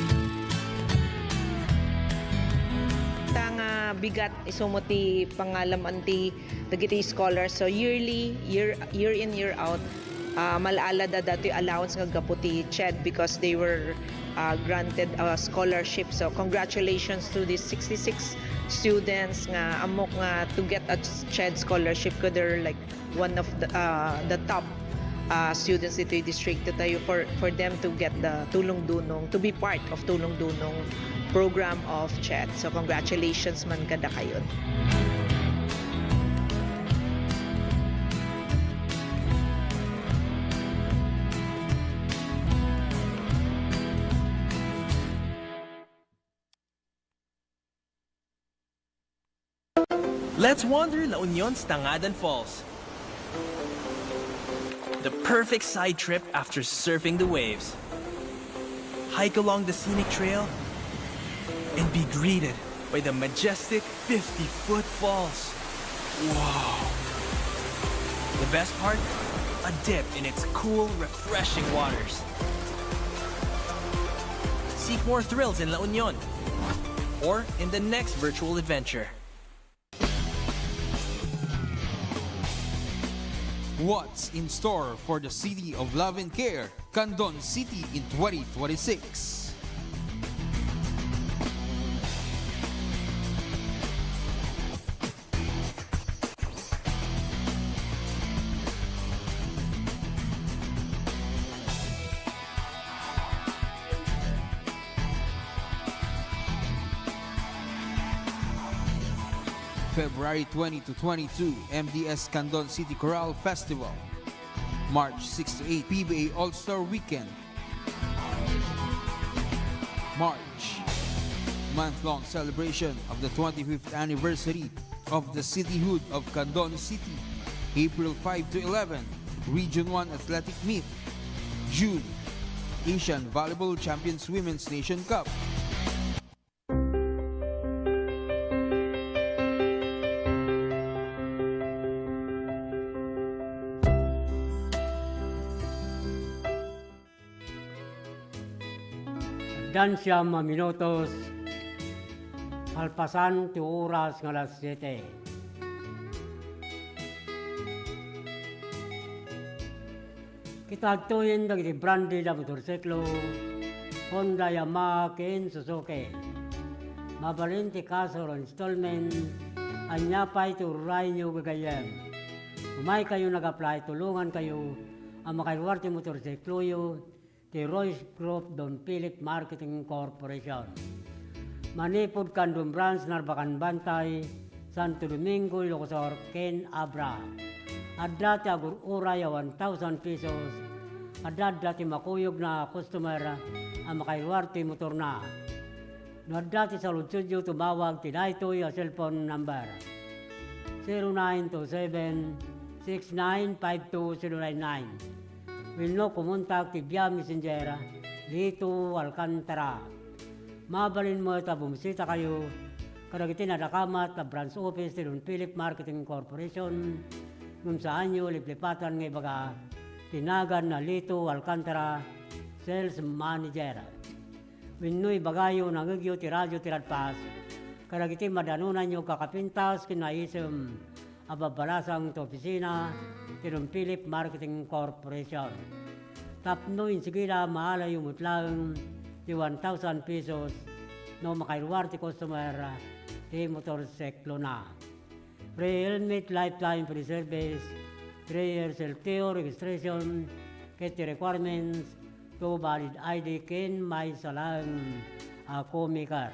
Ta nga bigat isumo ti pangalam-an ti dagiti scholars. So yearly, year year in, year out, ah, mal-ala da datoy allowance nga gapu ti CHED because they were, ah, granted a scholarship. So congratulations to these sixty-six students nga ammok nga to get a CHED scholarship, 'cause they're like one of the, ah, the top, ah, students ditoy distrito tayo, for, for them to get the Tulong Dunong, to be part of Tulong Dunong program of Chet. So, congratulations man kadakayon. Let's wander La Union's Tangadan Falls. The perfect side trip after surfing the waves. Hike along the scenic trail and be greeted by the majestic fifty-foot falls. Wow! The best part? A dip in its cool, refreshing waters. Seek more thrills in La Union or in the next virtual adventure. What's in store for the City of Love and Care, Candon City in twenty twenty-six? February twenty to twenty-two, M D S Candon City Chorale Festival. March six to eight, P B A All-Star Weekend. March, month-long celebration of the twenty-fifth anniversary of the cityhood of Candon City. April five to eleven, Region one Athletic Meet. June, Asian Volleyball Champions Women's Nation Cup. Addan siam a minutos, kalpasan ti oras nga alas siete. Kita agtoyen dagiti brandi da motorsiklo, Honda, Yamaha, ken Suzuki. Mabalin ti cash or installment, ania pay ti urrayyo gagayyem. Umaykayo nag-apply, tulongankayo a makairuar ti motorsikloyo, ti Royce Group Don Philip Marketing Corporation. Manipud Candon Branch, Narbacan Bantay, Santo Domingo, Ilocos Sur, ken Abra. Adda ti agur-uray a one thousand pesos. Adda, adda ti makuyogna a customer a makairuar ti motorna. No adda ti saludsodyo, tumawag ti daytoy a cellphone number, zero nine two seven, six nine five two zero nine nine. Wenno kumontak ti via Messenger, Lito Alcantara. Mabalin met a bumisitakayo kadagiti nadakamat a branch office ti Don Philip Marketing Corporation ngem saanyo liplipatan nga ibaga ti nagan a Lito Alcantara, Sales Manager. Wenno ibagayo, nangngegyo ti radio ti Radfast kadagiti madanonanyo kakapintas ken naisem a babbalasang ti opisina ti Don Philip Marketing Corporation. Tapno insigida, maalayo met laeng ti one thousand pesos no makairuar ti customer ti motorsiklona. Free helmet, lifetime free service, three years L T O registration, ket ti requirements, two valid I D ken maysa laeng a co-maker.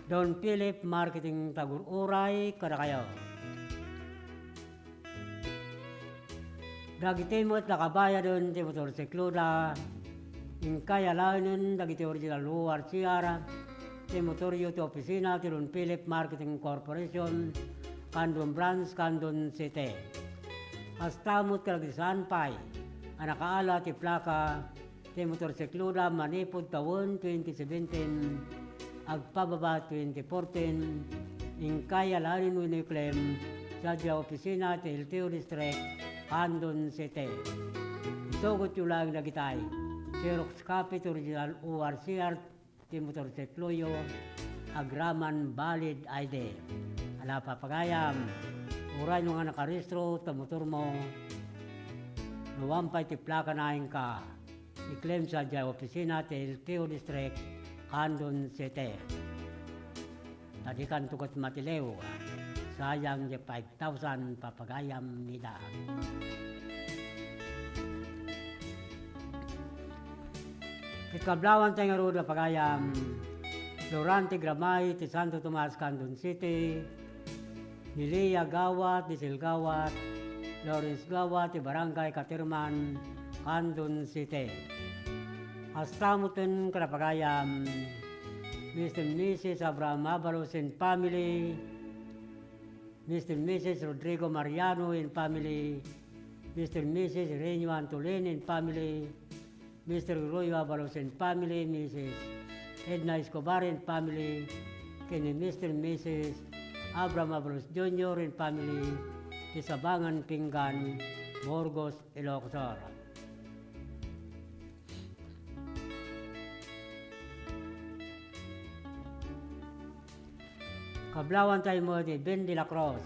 Don Philip Marketing, tagur-uray kadakayo. Dagiti met nakabayaden ti motorsikloda, inkay alaenen dagiti original O R C R ti motoryo ti opisina ti Don Philip Marketing Corporation, Candon Branch, Candon City. Kasta met kadagiti saan pay a nakaala ti plaka ti motorsikloda manipud tawen twenty seventeen agpababa twenty fourteen, inkay alaenen wenno iklem sadiay opisina ti L T O District, Candon City. Itugotyo laeng dagitay, xerox copy ti original O R C R ti motorsikloyo, agraman valid I D. Ala, papagayam, uray no nga nakarehistro ti motormo, no awan pay ti plakana, inka iklem sadiay opisina ti L T O District, Candon City. Ta dikanto ket matiliw, sayang diay five thousand, papagayam, ida. Ket kablawan tayo ngarud, papagayam, Loran ti Gramay ti Santo Tomas, Candon City, ni Lia Gawat, Diesel Gawat, Lawrence Gawat ti Barangay Caterman, Candon City. Kasta met ken kadagiti pagayam, Mister and Missus Abraham Abalos and family, Mister and Missus Rodrigo Mariano and family, Mister and Missus Renyo Antolin and family, Mister Gregorio Abalos and family, Missus Edna Escobar and family, ken ni Mister and Missus Abraham Abalos Junior and family, ti Sabangan Pinggan, Burgos, Ilocos Sur. Kablawan tayo met ni Ben de la Cruz,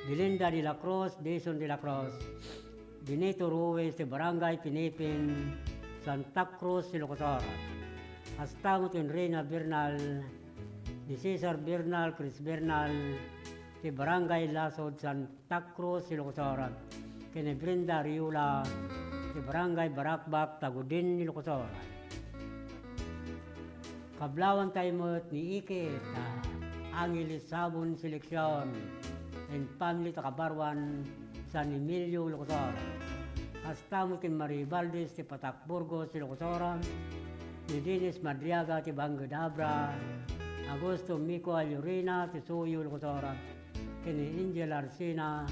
Belinda de la Cruz, Dison de la Cruz, Benito Ruiz ti Barangay Pinipin, Santa Cruz, Ilocos Sur. Kasta met ni Reyna Bernal, ni Cesar Bernal, Chris Bernal, ti Barangay Lasod, Santa Cruz, Ilocos Sur, ken ni Brenda Ariola, ti Barangay Baracbac, Tagudin, Ilocos Sur. Kablawan tayo met ni Ikit, ah, Angeles Sabon Selection, and family ta Kabaruan, San Emilio, Ilocos Sur. Kasta met ken Marie Valdez ti Patak, Burgos, Ilocos Sur, ni Dennis Madriaga ti Banged Abra, Augusto Mico Ayurina ti Suyo, Ilocos Sur, ken ni Angel Arsina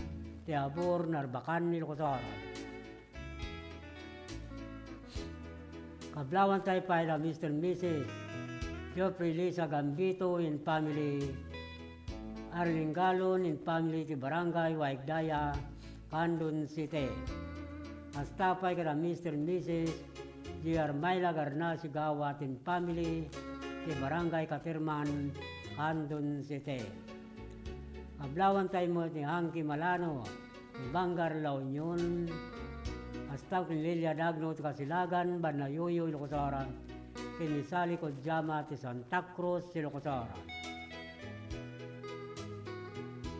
ti Abor, Narbacan, Ilocos Sur. Kablawan tayo pay da Mister and Missus Geoffrey Lisa Gambito and family, Arlene Galon and family ti Barangay Waigdaya, Candon City. Kasta pay kada Mister and Missus J R Myla Garnacio Gawat and family ti Barangay Caterman, Candon City. Kablawan tayo met ni Angki Malano, ni Bangar La Union, kasta ken Lilia Dagno ti Kasilagan, Banayuyo, Ilocos Sur, ken ni Sally Kodjama ti Santa Cruz, Ilocos Sur.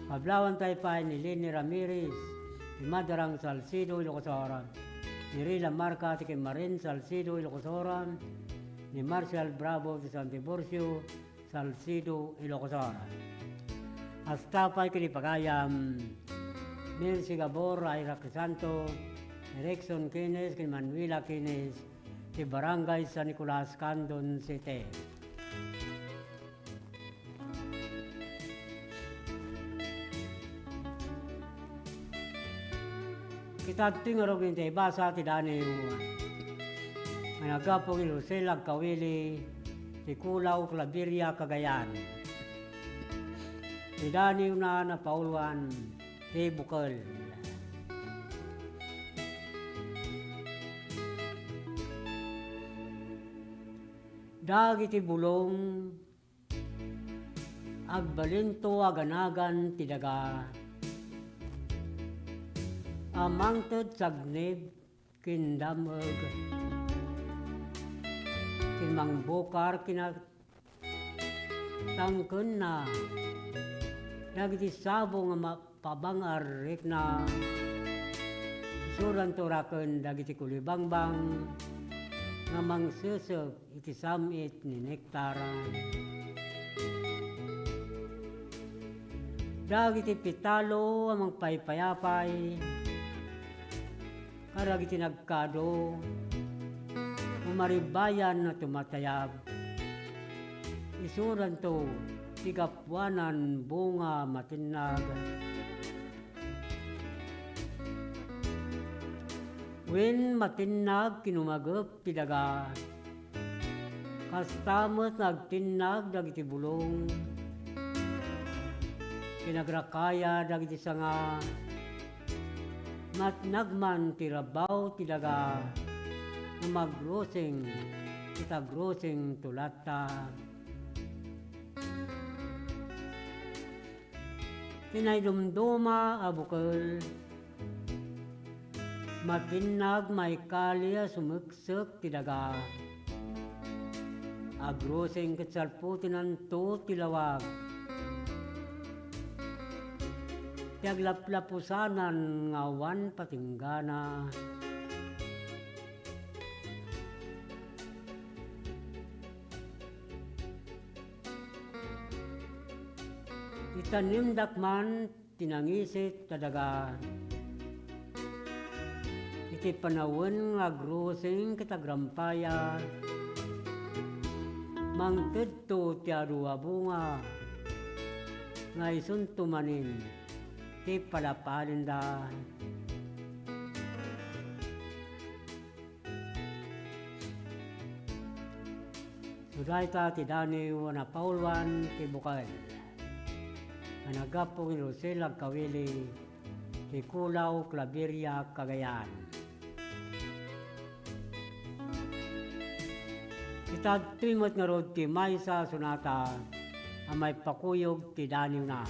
Kablawan tayo pay ni Leni Ramirez, ti Madarang, Salcedo, Ilocos Sur, ni Rila Marca ti Kemarin, Salcedo, Ilocos Sur, ni Marcial Bravo ti San Tiburcio, Salcedo, Ilocos Sur. Kasta pay ken ni pagayam, Mercy Gabor, Ira Crisanto, Erickson Quines, ken Manuela Quines, ti Barangay San Nicolas, Candon City. Ket adtoy ngarud iti ibasa ti daniw nga naggapu ken Rosel Agkawili ti Kulao, Claveria, Cagayan. Ti daniwna napauluan ti bukel. Dagiti bulong, agbalinto a ganagan ti daga. A mangted sagnib ken dam-eg, ken mangbukar ken tangkenna dagiti sabo nga ma-, pabangarrikna. Isudanto raken dagiti kulibangbang nga mangsesek iti sam-it ni nektar. Dagiti pitalo a mangpaypayapay kadagiti nagkado, umaribayan a tumatayab. Isudanto ti gapuanan bunga matinnag. Wen matinnag ken umagep ti daga. Kasta met nga agtinnag dagiti bulong, ken agrakaya dagiti sanga. Matnag man ti rabaw ti daga, nga magrusing ket agrusingto latta. Ti naidumduma a bukel, matinnag maikali a sumeksek ti daga. Agrusing ket salputenanto ti lawag. Ti aglaplapusanan nga awan patinggana. Tanemdak man ti nangisit a daga. Iti panawen nga agrusing ket agrampaya, mangtedto ti adu a bunga nga isunto manen ti palapalinda. So dayta ti daniw a napauluan ti bukel nga naggapu ni Rosel Agkawili ti Kulaw, Claveria, Cagayan. Ita ditoy met ngarud ti maysa a sonata a maipakuyog ti daniwna.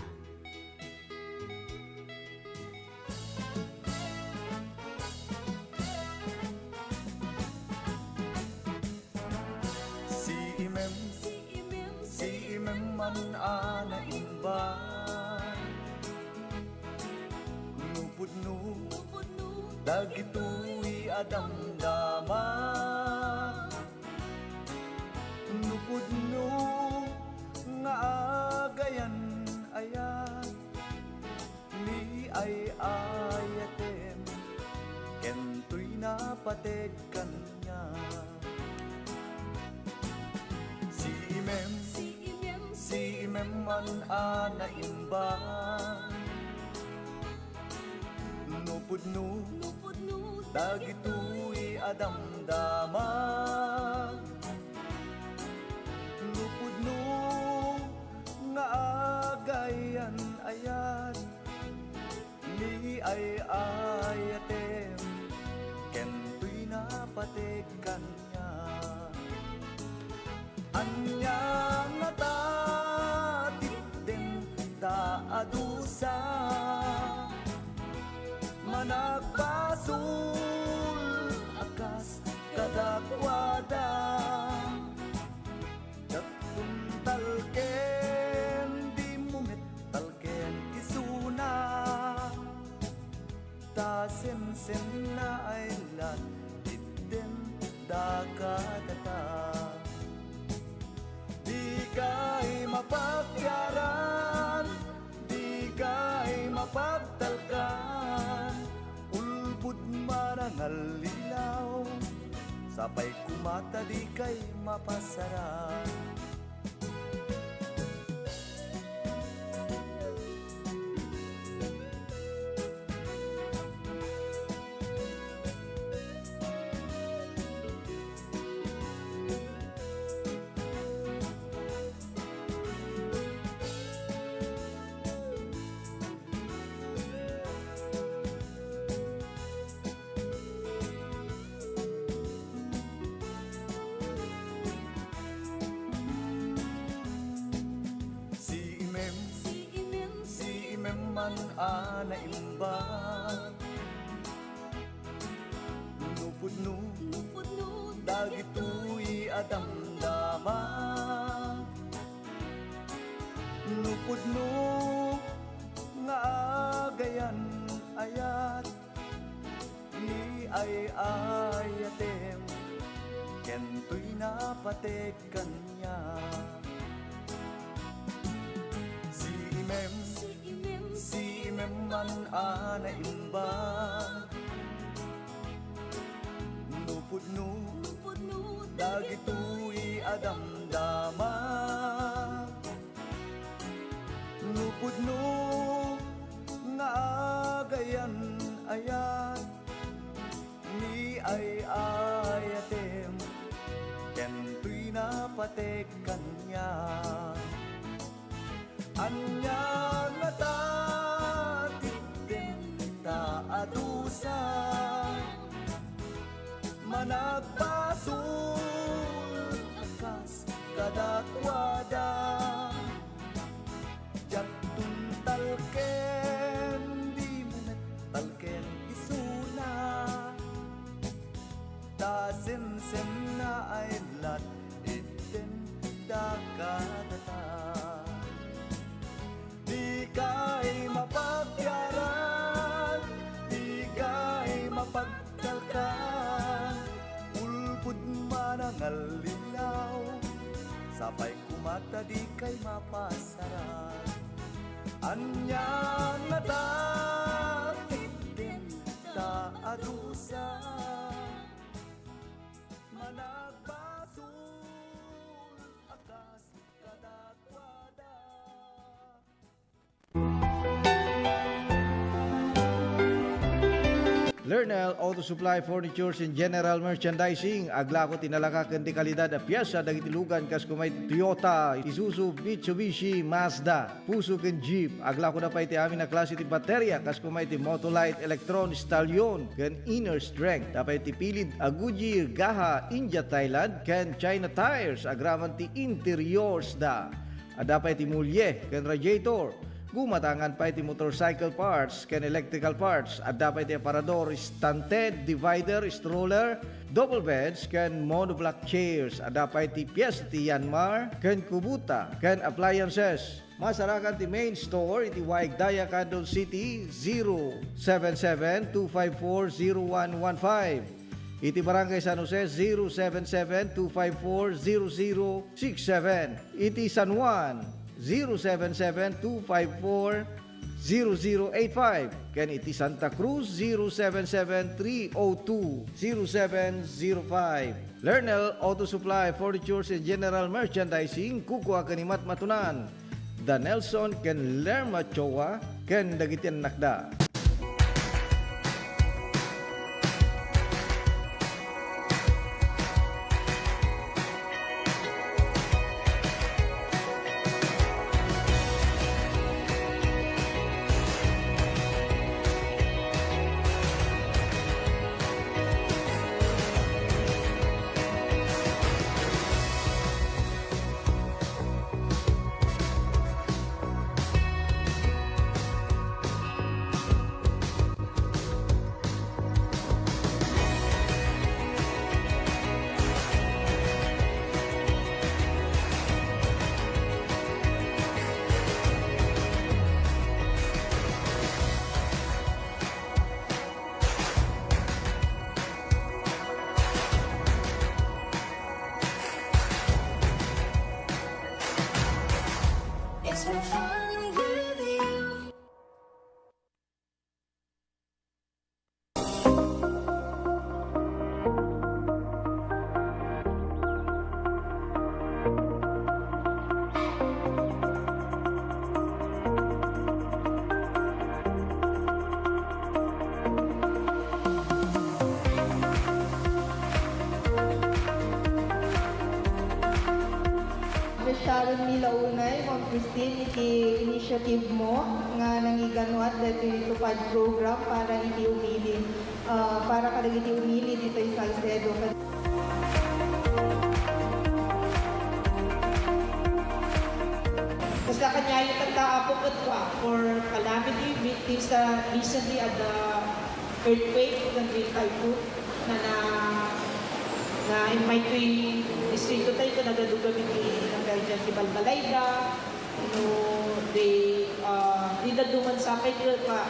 Si Imem, si Imem, si Imem man a naimbag. Nupudno, nupudno, dagitoy a damdama. Nupudno nga agayan-ayat ni ay-ayatem, ken toy napateg kaniak. Si Imem, si Imem, si Imem man a naimbag. Nupudno, nupudno, dagitoy a damdama. Nupudno nga agayan-ayat ni ay-ayatem, ken toy napateg kaniak. Ania ngata ti denta a dusa, managpasul a kas kadakuada. Diak talken, dimo met talken isuna. Ta sensenna ay lat itden da kadata. Dikay mapagyaran, dikay mapagtalkan, ulbod man a ngallilaw, sapay koma ta dikay mapasaran. Si Imem, si Imem, si Imem man a naimbag. Nupudno, nupudno, dagitoy a damdama. Nupudno nga agayan-ayat ni ay-ayatem, ken toy napateg kaniak. Si Imem, si Imem, si Imem man a naimbag. Nupudno, nupudno, dagitoy a damdama. Nupudno nga agayan-ayat ni ay-ayatem, ken toy napateg kaniak. Ania ngata ti denta a dusa, managpasul a kas kadakuada. Diak talken, dimo met talken isuna. Ta sensenna ay lat itden da kadata. Dikay mapagyaran, dikay mapagtalkan, ulbod man a ngallilaw, sapay koma ta dikay mapasaran. Ania ngata ti pinta a dusa? Managbatul a kas kadakuada. Lernel Auto Supply Furnitures and General Merchandising, aglako ti nalaka ken ti kalidad a piesa dagiti lugan kas kumay ti Toyota, Isuzu, Mitsubishi, Mazda, Fuso ken Jeep. Aglakoda pay ti amin a klase ti bateria kas kumay ti Motolite, Electron, Stallion, ken Inner Strength. Adda pay ti pilid a Goodyear, Gaha, India, Thailand, ken China tires agraman ti interiors da. Adda pay ti mulye ken radiator. Gumatangan pay ti motorcycle parts ken electrical parts. Adda pay ti aparador, stunted, divider, stroller, double beds, ken monoblock chairs. Adda pay ti piyes ti Yanmar ken Kubota ken appliances. Masarakan ti main store iti Waig Daya, Candon City, zero seven seven two five four zero one one five. Iti Barangay San Jose, zero seven seven two five four zero zero six seven. Iti San Juan, zero seven seven two five four zero zero eight five. Ken iti Santa Cruz, zero seven seven three oh two zero seven zero five. Lernel Auto Supply, Furnitures and General Merchandising, kukua ken ni Matmatunan. Da Nelson ken Lerma Choa ken dagiti annakda. It's been fun with you. Sharon Milaunay, Ma'am Christine, iti initiative mo nga nangiganuat daytoy TUPAD program para iti umili, ah, para kadagiti umili ditoy Salcedo. Kasta kaniayo tatta, Apo, ket for calamity victims ta recently adda earthquake ken typhoon na, na, na-invite ko ti distrito tayo ken nagadugamin ti barangay diay ti Balbalayda. No, they, ah, di dadduma sapay ket pa-,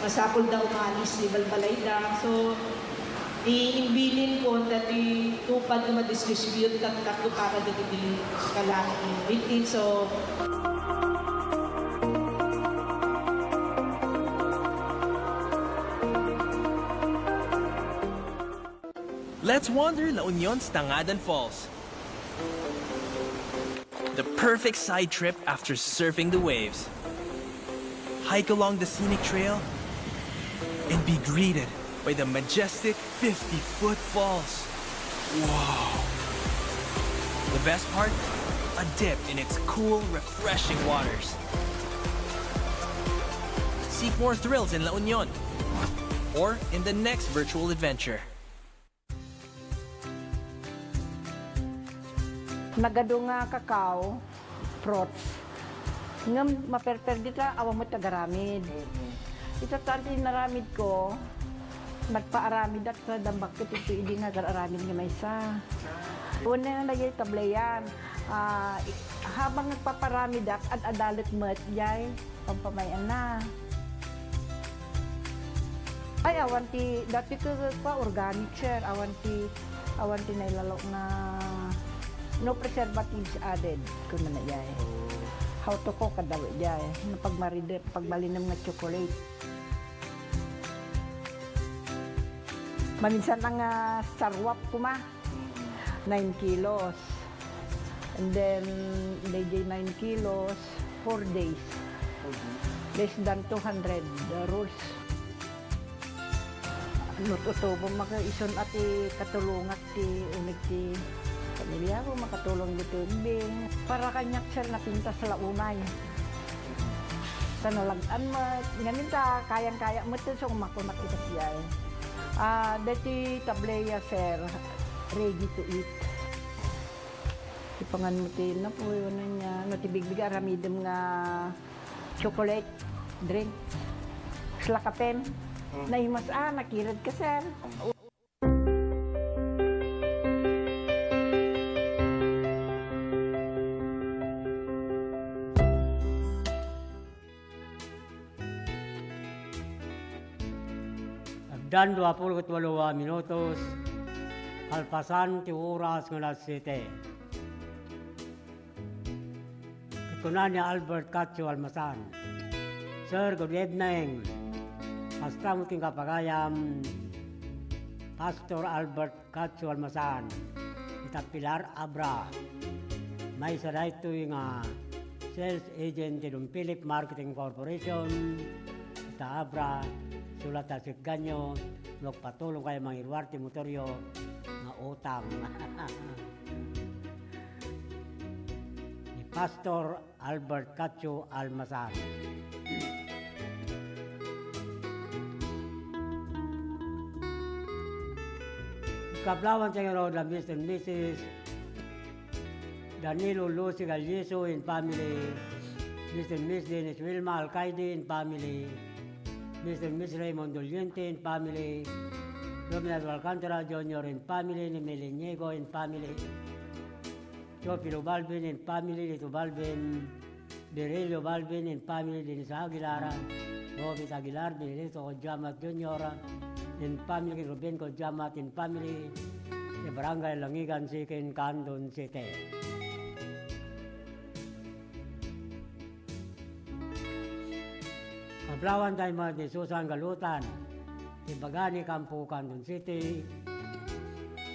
masapul da umalis ti Balbalayda. So, imbilin ko daytoy TUPAD nga madistribute tatta para dagiti calamity victims. So, let's wander La Union's Tangadan Falls. The perfect side trip after surfing the waves. Hike along the scenic trail and be greeted by the majestic fifty-foot falls. Wow! The best part? A dip in its cool, refreshing waters. Seek more thrills in La Union or in the next virtual adventure. Nagadu nga kakao, fruits. Ngem maperper dita, awan met agaramid. Mm. Ita ta ti inaramid ko, nagpaaramidak sa dambak ket iti idi nga agar-aramid nga maysa. Wen nga dayay tableyan, ah, i-, habang nagpaparamidak, ad-adalet met jay pampamay-anna. Ay, awan ti, dati ket kua organic, sir. Awan ti, awan ti nailalo nga no preservatives added, kunana jay. Oh. How to cook, adaw jay. Napagmaride, pagbalinem nga chocolate. Maminsan nga sarwap kuma, nine kilos. And then, D J nine kilos, four days. Less than two hundred rolls. No tutubo, maka-, isun a ti katulongan ti uneg ti pamilya ko, makatulong ditoy ubing. Para kaniak, sir, napintas la unay. Ta nalag-an met. Ngamin ta, kayang-kaya met, so, makunak ita siya, eh. Ah, deti tablea, sir, ready to eat. Ipangan mo ti napuy, ano niya, no, ti bigbig aramidem nga chocolate drink. Sla kapem. Mm. Naimas, ah, nakirad ka, sir. Agdan dua pulo ket walo a minutos, kalpasan ti oras nga alas siete. Ket kuna ni Albert Cacho Almasan, "Sir, good evening. Kasta met ken kapagayam, Pastor Albert Cacho Almasan, ita Pilar Abra. Maysa daytoy nga sales agent ti Don Philip Marketing Corporation, ita Abra, sulat a sikganyo, no agpatulong kayo mangiruar ti motoryo nga utang." Ni Pastor Albert Cacho Almasan. Kablawanta ngarud da Mister and Missus Danilo Lucy Galliso and family, Mister and Miss Dennis Wilma Alcaide and family, Mister and Miss Raymond Doliente and family, Romeo Alcantara Junior and family, ni Meliñigo and family. Teofilo Balbin and family, Lito Balbin, Virilio Balbin and family, Dennis Aguilar, Robert Aguilar, Benedicto Codiamat Junior and family, Ruben Codiamat and family, ti Barangay Langigan, Siquijor, Candon City. Kablawanta met ni Susan Galutan, ti baga ni Campo, Candon City,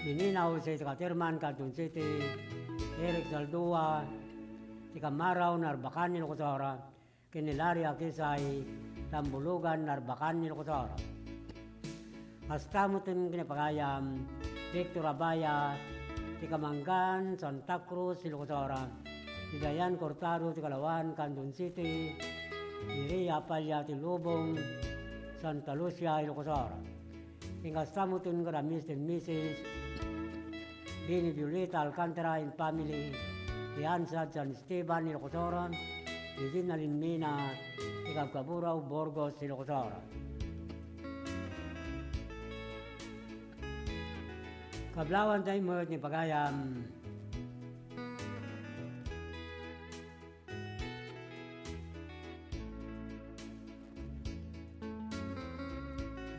ni Nina Jose, ti Caterman, Candon City, Eric Saldua, ti Kamarao, Narbacan, Ilocos Sur, ken ni Larry Akisay, Tambulugan, Narbacan, Ilocos Sur. Kasta met ti kinapagayam, Victor Abaya, ti Kamangan, Santa Cruz, Ilocos Sur, ni Dayan Cortado, ti Kalawan, Candon City, ni Rhea Apalla, ti Lubong, Santa Lucia, Ilocos Sur. Ken kasta met kada Mister and Missus Bini Violeta Alcantara and family, ti Ansad, San Esteban, Ilocos Sur, ni Gina Linmina, ti Kabkaburao, Burgos, Ilocos Sur. Kablawanta met ni pagayam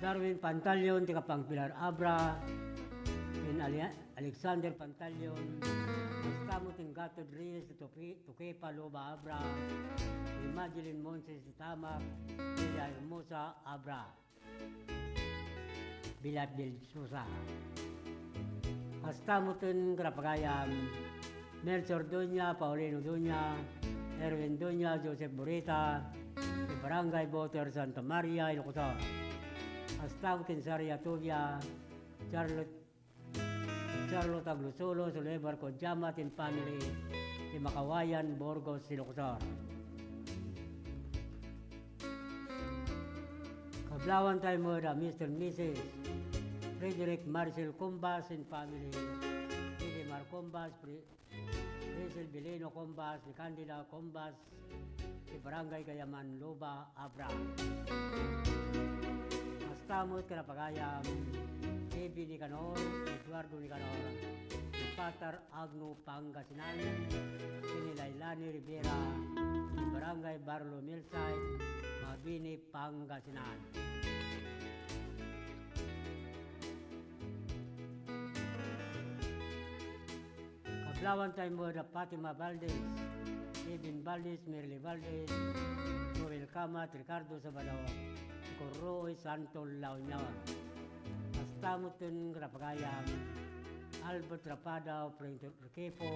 Darwin Pantalion, ti Kapang Pilar Abra, ken Ale-, Alexander Pantalion, kasta met ni Gatod Reyes, ti Tuki-, Tukipa Luba Abra, ni Madeline Monses, ti Tamak, ni Hermosa Abra. Bilat Bilsusa. Kasta met ti kinapagayam, Melchor Duña, Paulino Duña, Erwin Duña, Joseph Burita, ti Barangay Boter, Santa Maria, Ilocos Sur. Kasta met ni Saria Tubia, Charlotte Charlotte Aglusulo, Sulebar Codiamat and family, ti Makawayan, Burgos, Ilocos Sur. Kablawanta met da Mister and Missus Frederick Marcel Cumbas and family, Edimar Cumbas, Pri-, Priscil Bilino Cumbas, ni Candida Cumbas, ti Barangay Gayaman, Luba, Abra. Kasta met ti kinapagayam, Evi Nicanor, Eduardo Nicanor, ni Patar Agno, Pangasinan, ken ni Lailani Rivera, ti Barangay Barlo Millside, Mabini, Pangasinan. Kablawanta met da Fatima Valdez, ni Valdez, Merly Valdez, Noel Camat, Ricardo Sabado, Corroy, Santo La Union. Kasta metten kadagiti pagayam, Albert Rapada, Frank Requefo,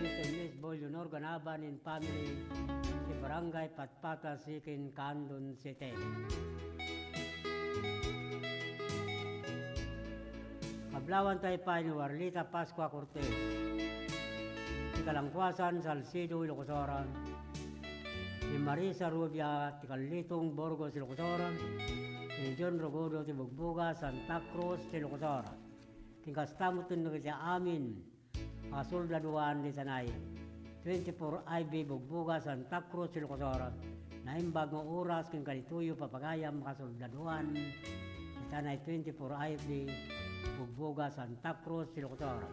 Mister Miss Boy Leonor Ganaban and family, ti Barangay Patpata Sikin, Candon City. Kablawanta pay ni Warlita Pascua Cortez, ti Kalangkuasan, Salcedo, Ilocos Sur, ni Marisa Rubia, ti Kalitong, Burgos, Ilocos Sur, ni John Rogodo, ti Bugboga, Santa Cruz, Ilocos Sur. Ken kasta metten dagiti amin a kasoldaduan ditanay twenty-four I B Bugboga, Santa Cruz, Ilocos Sur, naimbag nga oras ken kaditoyo papagayam a kasoldaduan ditanay twenty-four I B Bugboga, Santa Cruz, Ilocos Sur.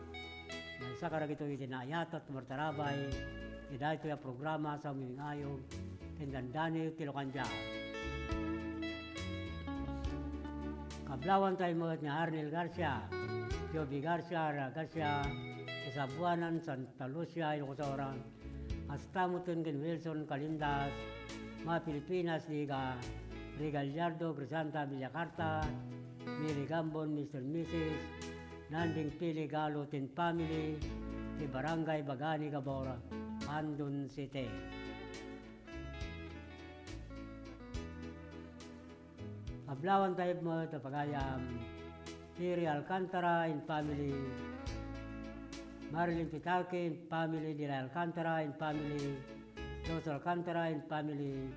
Naisaka dagitoy iti naayat a tumartarabay iti daytoy a programa sa Umiwing Ayog ken Dandani ti Locandia. Kablawanta met ni Arnel Garcia, Joby Garcia, Ara Garcia, ti Sabuanan, Santa Lucia, Ilocos Sur, kasta metten ken Wilson Calindas, mga Pilipinas, Liga, Ray Gallardo, Crisanta Villacarta, Mili Gambon, Mister Missus Nanding Pili Galo, ten family, ti Barangay Bagani Gabor, Candon City. Kablawanta met a pagayam, Piri Alcantara and family, Marilyn Pitarque and family, Dila Alcantara and family, Jose Alcantara and family,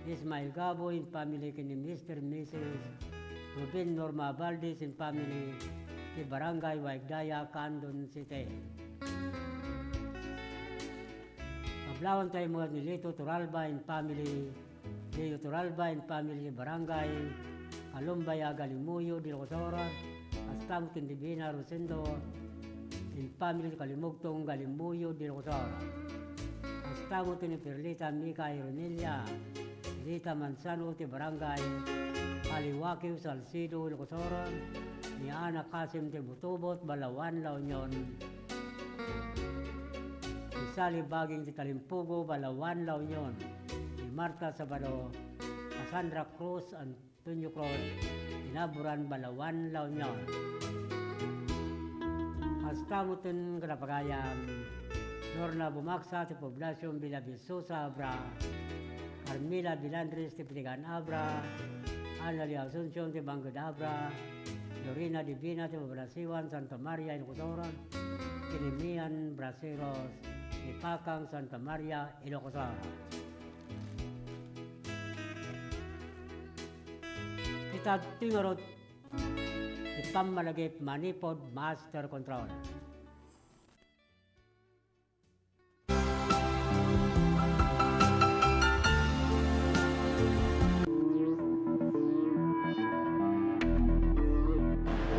Ismael Gabo and family, ken ni Mister Missus Ruben Norma Valdez and family, ti Barangay Waigdaya, Candon City. Kablawanta met ni Lito Toralba and family, Leo Toralba and family, Barangay Kalumbaya, Galimuyod, Ilocos Sur, kasta met ken Divina Rosendo and family, Kalimugtong, Galimuyod, Ilocos Sur. Kasta met ni Perlita Mika Ironelia, Rita Manzano, ti Barangay Kaliwakio, Salcedo, Ilocos Sur, ni Ana Kasim, ti Butubot, Balaoan, La Union. Ni Sally Baging, ti Talimpugo, Balaoan, La Union. Ni Marta Sabado, Cassandra Cruz, Antonio Cruz, Inaburan, Balaoan, La Union. Kasta metten kadagiti pagayam, Lorna Bumaksa, ti Poblacion Villa Visosa, Abra, Carmela Bilandres, ti Pitigan, Abra, Annalie Asuncion, ti Bangged, Abra, Lorena Divina, ti Poblacion Santa Maria, Ilocos Sur, ken ni Mian Braceros, ti Pakang, Santa Maria, Ilocos Sur. Ita ti ngarud ti pammalagip Manipod Master Control.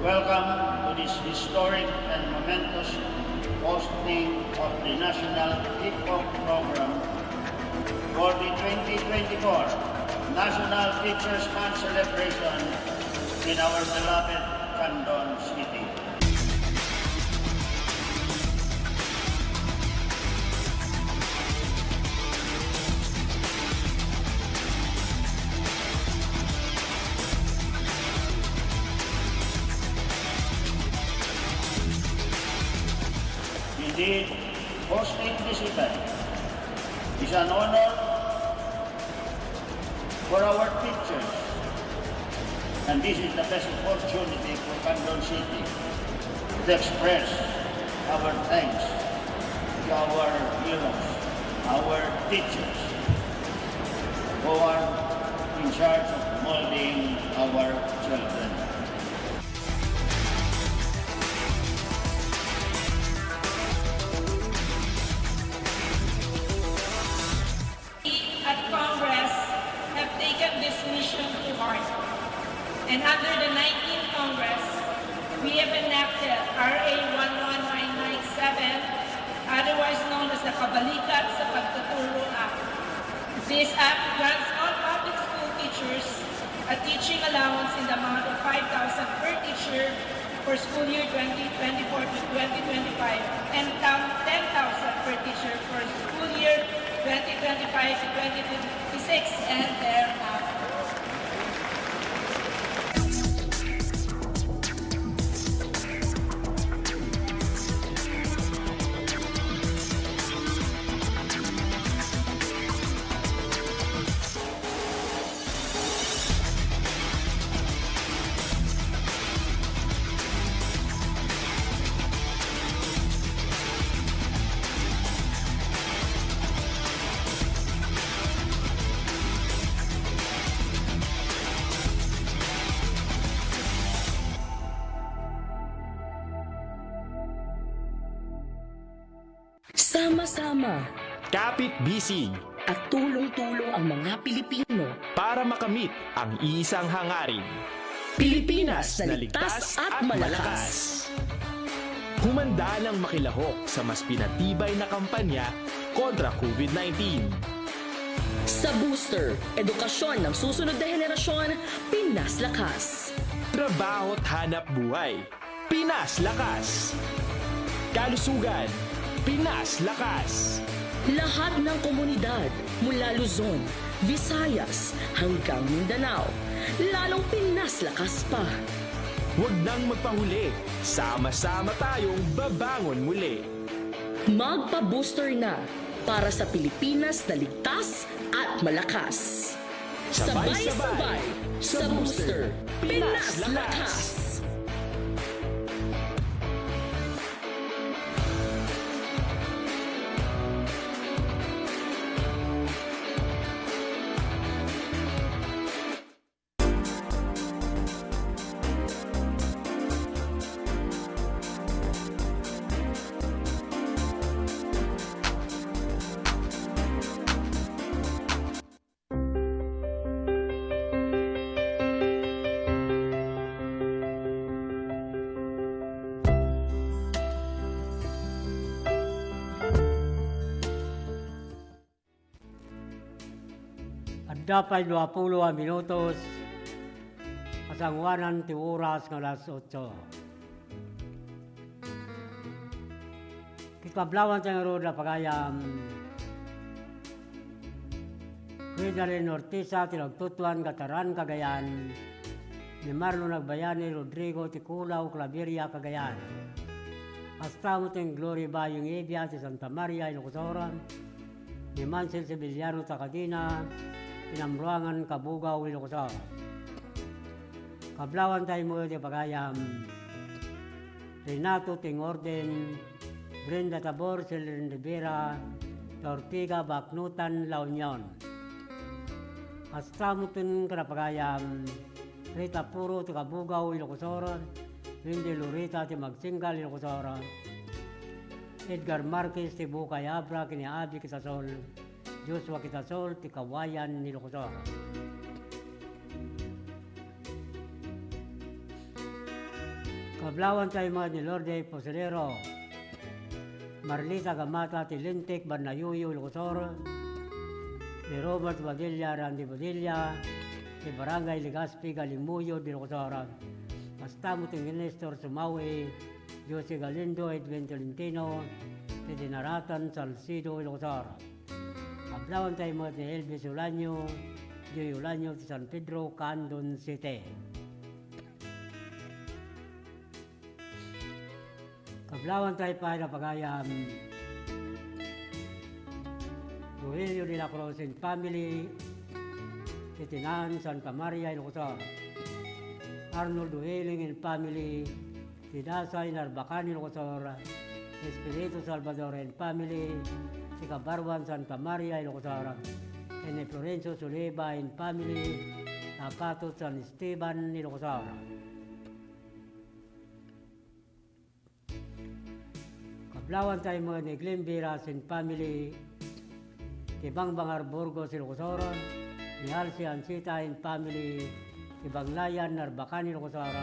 Welcome to this historic and momentous hosting of the National Hip Hop Program for the twenty twenty-four National Teachers Month celebration in our beloved Candon City. Indeed, hosting this event is an honor for our teachers. And this is the best opportunity for Candon City to express our thanks to our heroes, our teachers, who are in charge of molding our children. We at Congress have taken this mission to heart. And under the nineteenth Congress, we have enacted R A one one nine nine seven, otherwise known as the Kabalikat sa Pagtuturo Act. This act grants all public school teachers a teaching allowance in the amount of five thousand per teacher for school year twenty twenty-four to twenty twenty-five and ten thousand Teacher for school year twenty twenty-five to twenty twenty-six and thereafter. Sama-sama. Kapit-bisig. At tulong-tulong ang mga Pilipino. Para makamit ang iisang hangarin. Pilipinas na ligtas at malakas. Humanda nang makilahok sa mas pinatibay na kampanya kontra COVID nineteen. Sa Booster, edukasyon ng susunod na henerasyon, Pinas Lakas. Trabaho at hanap buhay, Pinas Lakas. Kalusugan, Pinas Lakas. Lahat ng komunidad mula Luzon, Visayas hanggang Mindanao, lalong Pinas Lakas pa. Huwag nang magpahuli, sama-sama tayong babangon muli. Magpa-booster na para sa Pilipinas na ligtas at malakas. Sabay-sabay sa Booster, Pinas Lakas. Adda pay duapulo a minutos, kasangoanan ti oras nga alas otso. Kikablawan tayo ngarud a pagayam, Fridalin Ortiza ti nagtutuan Gataran, Cagayan, ni Marlon Agbayani Rodrigo ti Culaw, Claveria, Cagayan. Kasta met ti Glory Bayong Evia ti Santa Maria, Ilocos Sur, ni Mansel Sevillano Tacadina, Pinamruangan, Cabugao, Ilocos Sur. Kablawan tayo mo ti pagayam, Renato Tingorden, Brenda Tabor, Selene Rivera, Ortiga, Baknutan, La Union. Kasta met ti pagayam, Rita Puro ti Cabugao, Ilocos Sur, Wendy Lorita ti Magsinggal, Ilocos Sur, Edgar Marquez ti Bukay Abra ken ni Abby Quitasul, Joshua Quitasul ti Kawayan, Ilocos Sur. Kablawan tayo met ni Lourdes Posilero, Marlita Gamata ti Lintik, Barnayuyo, Ilocos Sur, ni Robert Padilla, Randy Padilla, ti Barangay Legazpi, Galimuyod, Ilocos Sur. Kasta met ti Nestor Sumawi, Josie Galindo, Edwin Tolentino, ti Dinaratan, Salcedo, Ilocos Sur. Kablawan tayo met ni Elvis Ulanio, Joy Ulanio ti San Pedro, Candon City. Kablawan tayo pay a pagayam, Rogelio de la Cruz and family, ti Tinan, Santa Maria, Ilocos Sur. Arnold Uhiling and family, ti Dasay, Narbacan, Ilocos Sur, Espiritu Salvador and family, ti Kabaruan, Santa Maria, Ilocos Sur, ken ni Florencio Suleba and family, Tapatot, San Esteban, Ilocos Sur. Kablawan tayo met ni Glenn Viras and family, ti Bangbangar, Burgos, Ilocos Sur, ni Halsey Anchita and family, ti Banglayan, Narbacan, Ilocos Sur,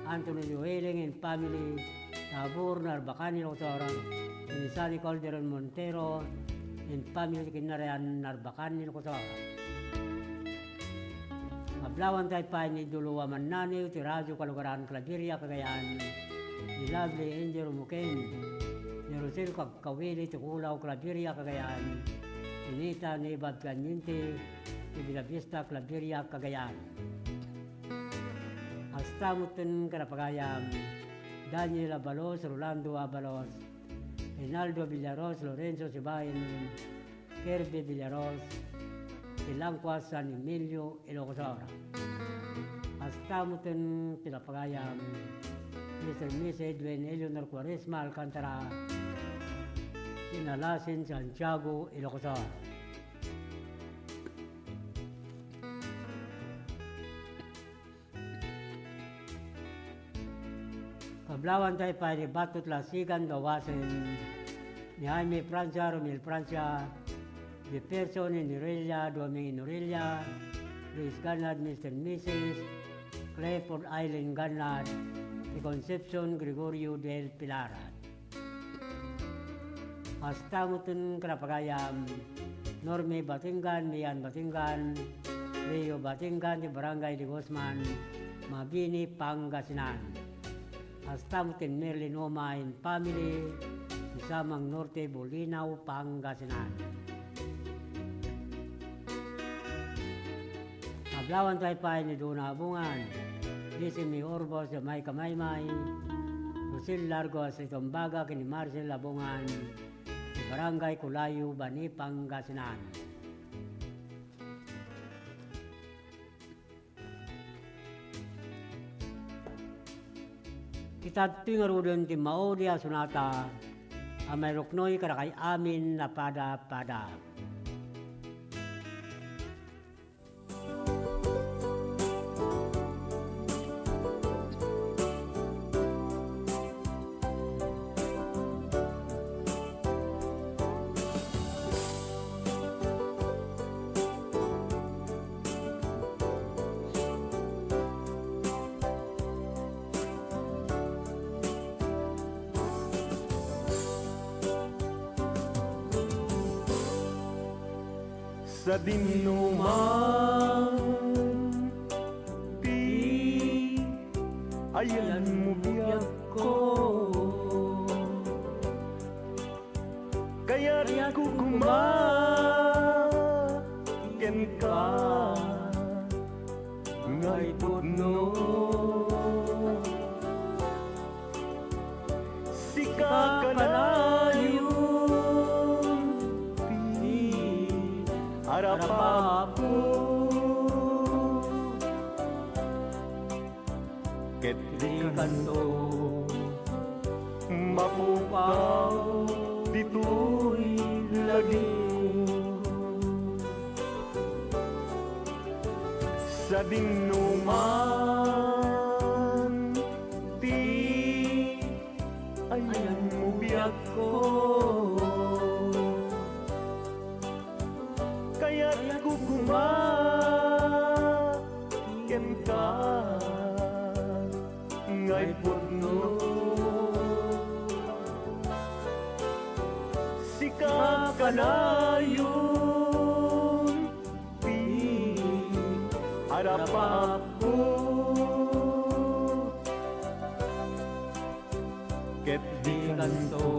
Anthony Dueling and family, Tabor, Narbacan, Ilocos Sur, ni Sunny Calderon Montero and family, Kinarayan, Narbacan, Ilocos Sur. Kablawan tayo pay ni Dolo a Mannaniw ti Radyo Kalugaran, Claveria, Cagayan, ni Lovely Angel Muken, ni Rosel Kagkawili ti Kulaw, Claveria, Cagayan. Inita ni Bab Pianyente ti Bellavista, Claveria, Cagayan. Kasta metten kadapagayam, Daniel Abalos, Rolando Abalos, Reynaldo Villaros, Lorenzo Sibain, Kirby Villaros, ti Langkuas, San Emilio, Ilocos Sur. Kasta metten ti kadapagayam, Mister Miss Edwin Eleanor Cuaresma Alcantara, ti Nalasin, Santiago, Ilocos Sur. Kablawan tayo pay ni Batot Lasigan Gawasen, ni Jaime Francia, Romel Francia, Jefferson Inorella, Doming Inorella, Luis Ganad, Mister Missus Clifford Island Ganad, ni Concepcion Gregorio del Pilar. Kasta metten kadapagayam, Normi Batingan, Mian Batingan, Leo Batingan, ti Barangay de Guzman, Mabini, Pangasinan. Kasta metten Merlin Uma and family, ti Samang Norte, Bolinao, Pangasinan. Kablawan tayo pay ni Dona Abungan, Isimi Urbos, Jamaica Maymay, Lucille Largos, Itumbaga, ken ni Marcel Abungan, ti Barangay Culayo, Bani, Pangasinan. Ita ditoy ngaruden ti maudi a sonata a mairuknoy kadakay amin a pada-pada. Sadinoman ti ayanmo biagko, kayatko koma kenka nga ipudno. Sika kanayon ti arap-apo, ket dikanto mapukaw ditoy lagipko. Sadinoman ti ayanmo biagko, kayatko koma kenka nga ipudno. Sika kanayon ti arap-apo, ket dikanto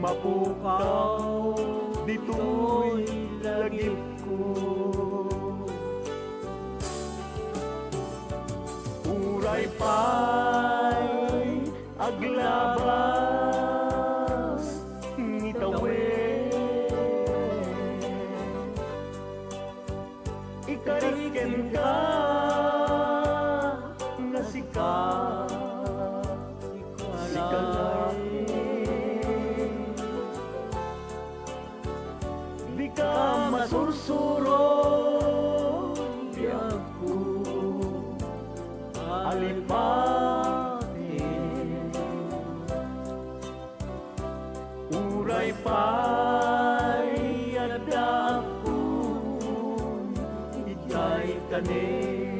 mapukaw ditoy lagipko. Uray pay aglabas ngitawen, ikarik kenka nga sika, sika laeng. Dika masursuro, biagko, alipaten. Uray pay addaakon idiay kanem.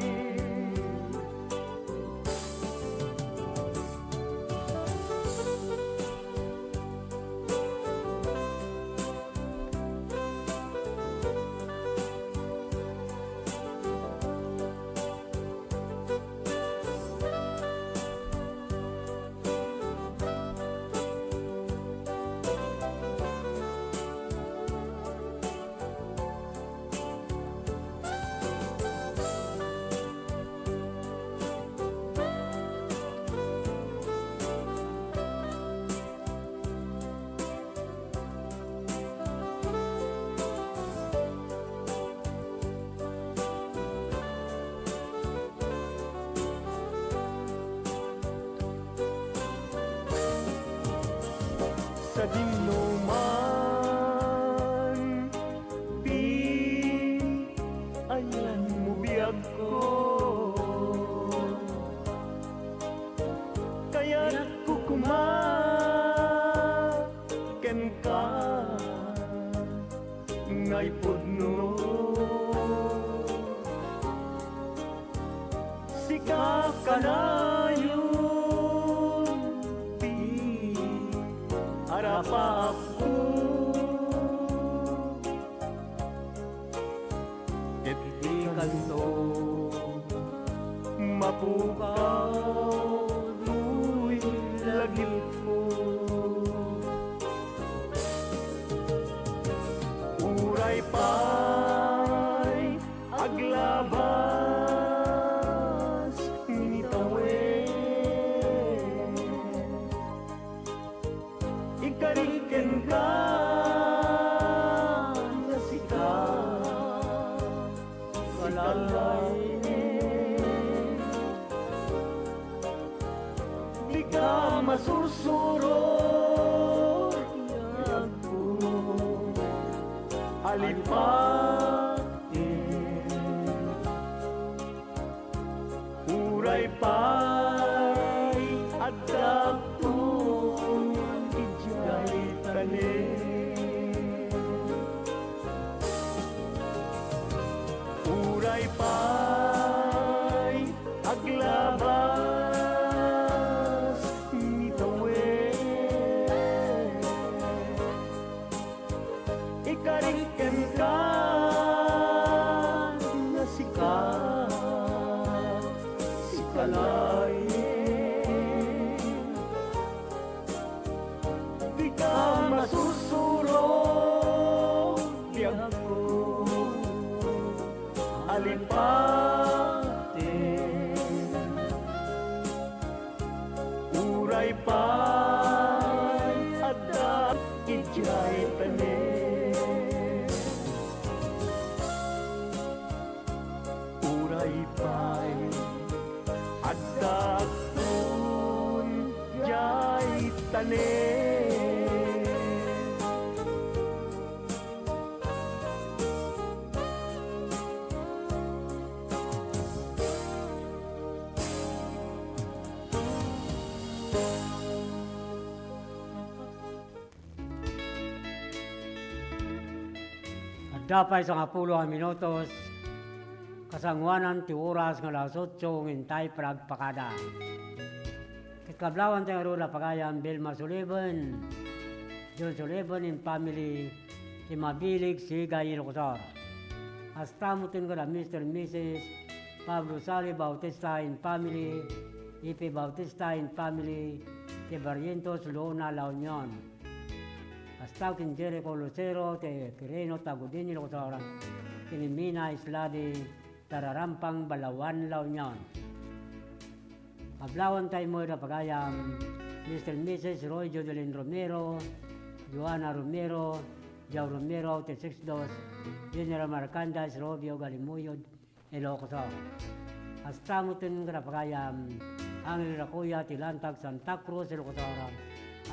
Dayon ti arapaapko. Ket di kanto mapukaw toy lagipko. Uray pay aglabas ni tawen. Ikarik kenka nga sika, sika laeng. Dika masursuro ti agko, alipaten. Uray pay adda agto idiay tanem. Uray pay aglabas ni tawen. Ikarik kenka nga sika, sika laeng. Dika masursuro ti agko, alipaten. Uray pay adda idiay tanem. Uray pay adda agto idiay tanem. Adda pay sangapulo a minutos kasangoanan ti oras nga alas otso ngem tay panagpakada. Ket kablawan tayo ngarud a pagayam, Vilma Suliban, John Suliban and family, ti Mabilig, Sigay, Ilocos Sur. Kasta met ken kada Mister and Missus Pablo Sali Bautista and family, Ipe Bautista and family, ti Barrientos, Luna, La Union. Kasta ken Jericho Lucero, ti Quirino, Tagudin, Ilocos Sur, ken Mina Isladi, Tararampang, Balaoan, La Union. Kablawan tayo met a pagayam, Mister and Missus Roy Jodelin Romero, Joanna Romero, Joe Romero, T six dos, General Marcandas, Robio Galimuyod, Ilocos Sur. Kasta met ken kada pagayam, Angel Racoya ti Lantag, Santa Cruz, Ilocos Sur,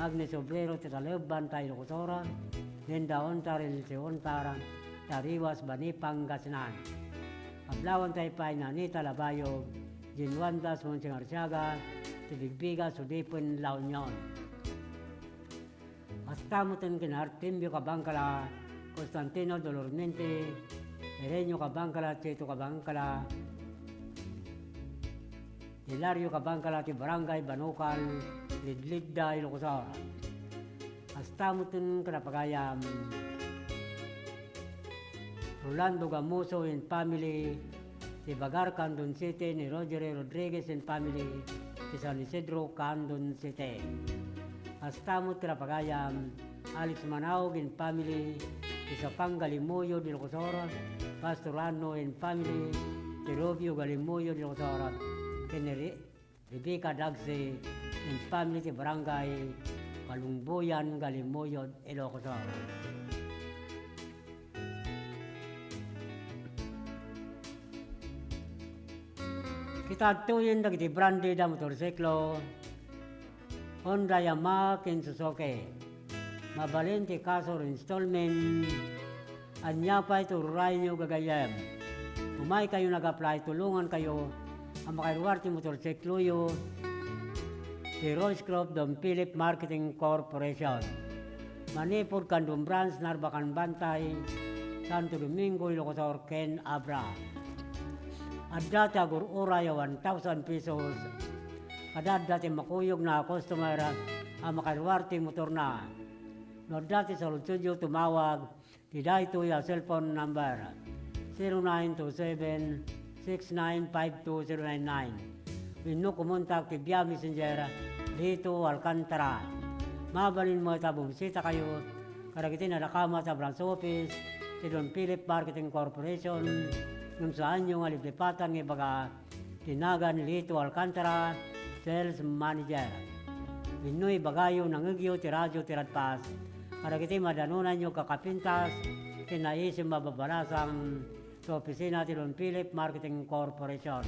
Agnes Obrero ti Taleb, Banta, Ilocos Sur, Linda Ontar, Elsie Ontar, Tariwas, Bani, Pangasinan. Kablawan tayo pay ni Anita Labayog, Jean Wandas, Monsing Arsiaga, ti Bigbiga, Sudipen, La Union. Kasta met ken Artemio Cabangcala, Constantino Dolormente, Herenio Cabangcala, Chito Cabangcala, Hilario Cabangcala ti Barangay Banukal, Lidlidda, Ilocos Sur. Kasta met ken kada pagayam, Rolando Gamuso and family, ti Bagar, Candon City, ni Rogere Rodriguez and family, ti San Isidro, Candon City. Kasta met ti pagayam, Alex Manaog and family, ti Sapang, Galimuyod, Ilocos Sur, Pastor Ano and family, ti Rubio, Galimuyod, Ilocos Sur, ken ni Re-, Rebecca Dagse and family ti Barangay Balumboyan, Galimuyod, Ilocos Sur. Kita adtoyen dagiti branded a motorsiklo, Honda, Yamaha, ken Suzuki. Mabalin ti cash or installment. Ania pay ti urayyo, gagayyem? Umaykayo nag-apply, tulongankayo a makairuar ti motorsikloyo ti Royce Group Don Philip Marketing Corporation. Manipud Candon Branch, Narbacan Bantay, Santo Domingo, Ilocos Sur, ken Abra. Adda ti agur-uray a one thousand pesos kada adda ti makuyogna a customer a makaluar ti motorna. No adda ti saludsodyo, tumawag ti daytoy a cellphone number, zero nine two seven, six nine five two zero nine nine, wenno kumontak ti via Messenger, Lito Alcantara. Mabalin met a bumisitakayo kadagiti nadakamat a branch office ti Don Philip Marketing Corporation ngem saanyo nga liplipatan nga ibaga ti nagan Lito Alcantara, Sales Manager. Wenno ibagayo, nangngegyo ti radio ti Radpas kadagiti madanonanyo kakapintas ken naisim a babalasang ti opisina ti Don Philip Marketing Corporation.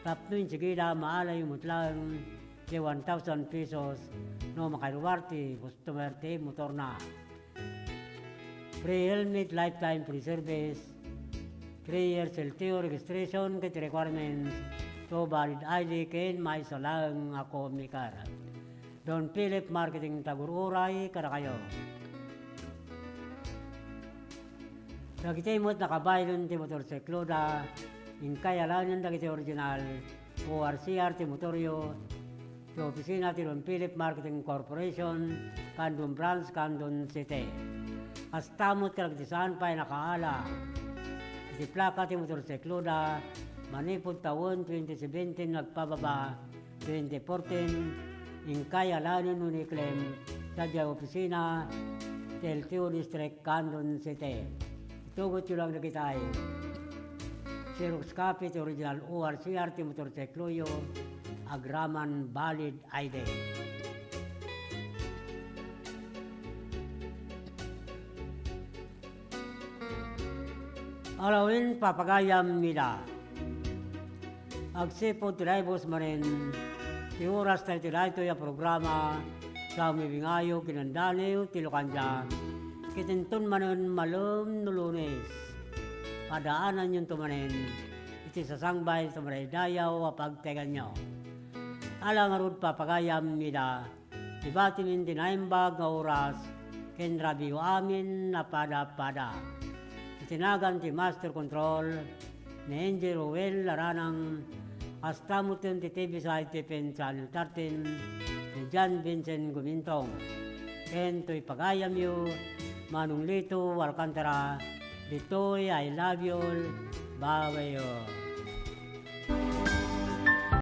Tapno insigida, maalayo met laeng ti one thousand pesos no makaluar ti customer ti motorna. Free helmet, lifetime free service, three years L T O registration ket requirements, two valid I D ken maysa laeng a co-maker. Don Philip Marketing, tagur-uray kadakayo. Dagiti met nakabaylen ti motorsikloda, inkay alaenen dagiti original O R C R ti motoryo, ti opisina ti Don Philip Marketing Corporation, Candon Branch, Candon City. Kasta met kadagiti saan pay nakaala iti plaka ti motorsikloda, manipud tawen twenty seventeen agpababa, twenty fourteen, inkay alaenen wenno i-claim sadiay opisina ti L T O District, Candon City. Itugotyo lang dagitay. Xerox copy ti original O R C R ti motorsikloyo, agraman valid I D. Alawen, papagayam ida. Agsipud ti naibus manen ti oras ta iti daytoy a programa, sa umibingayo kinandaniw ti Lukandia, ket inton manen malem no Lunes, padaananyonto manen iti sasangbay ti madaydayaw a pagteganyo. Ala ngarud, papagayam ida, ibatimin ti naimbag nga oras ken rabiyo amin a pada-pada. Iti nagan ti Master Control, ni Engineer Ruel Laranang, kasta metten ti T V side T P N Channel thirteen, ni John Vincent Gumintong. Ken toy pagayamyo, Manong Lito Alcantara, ditoy I love you all, babayo.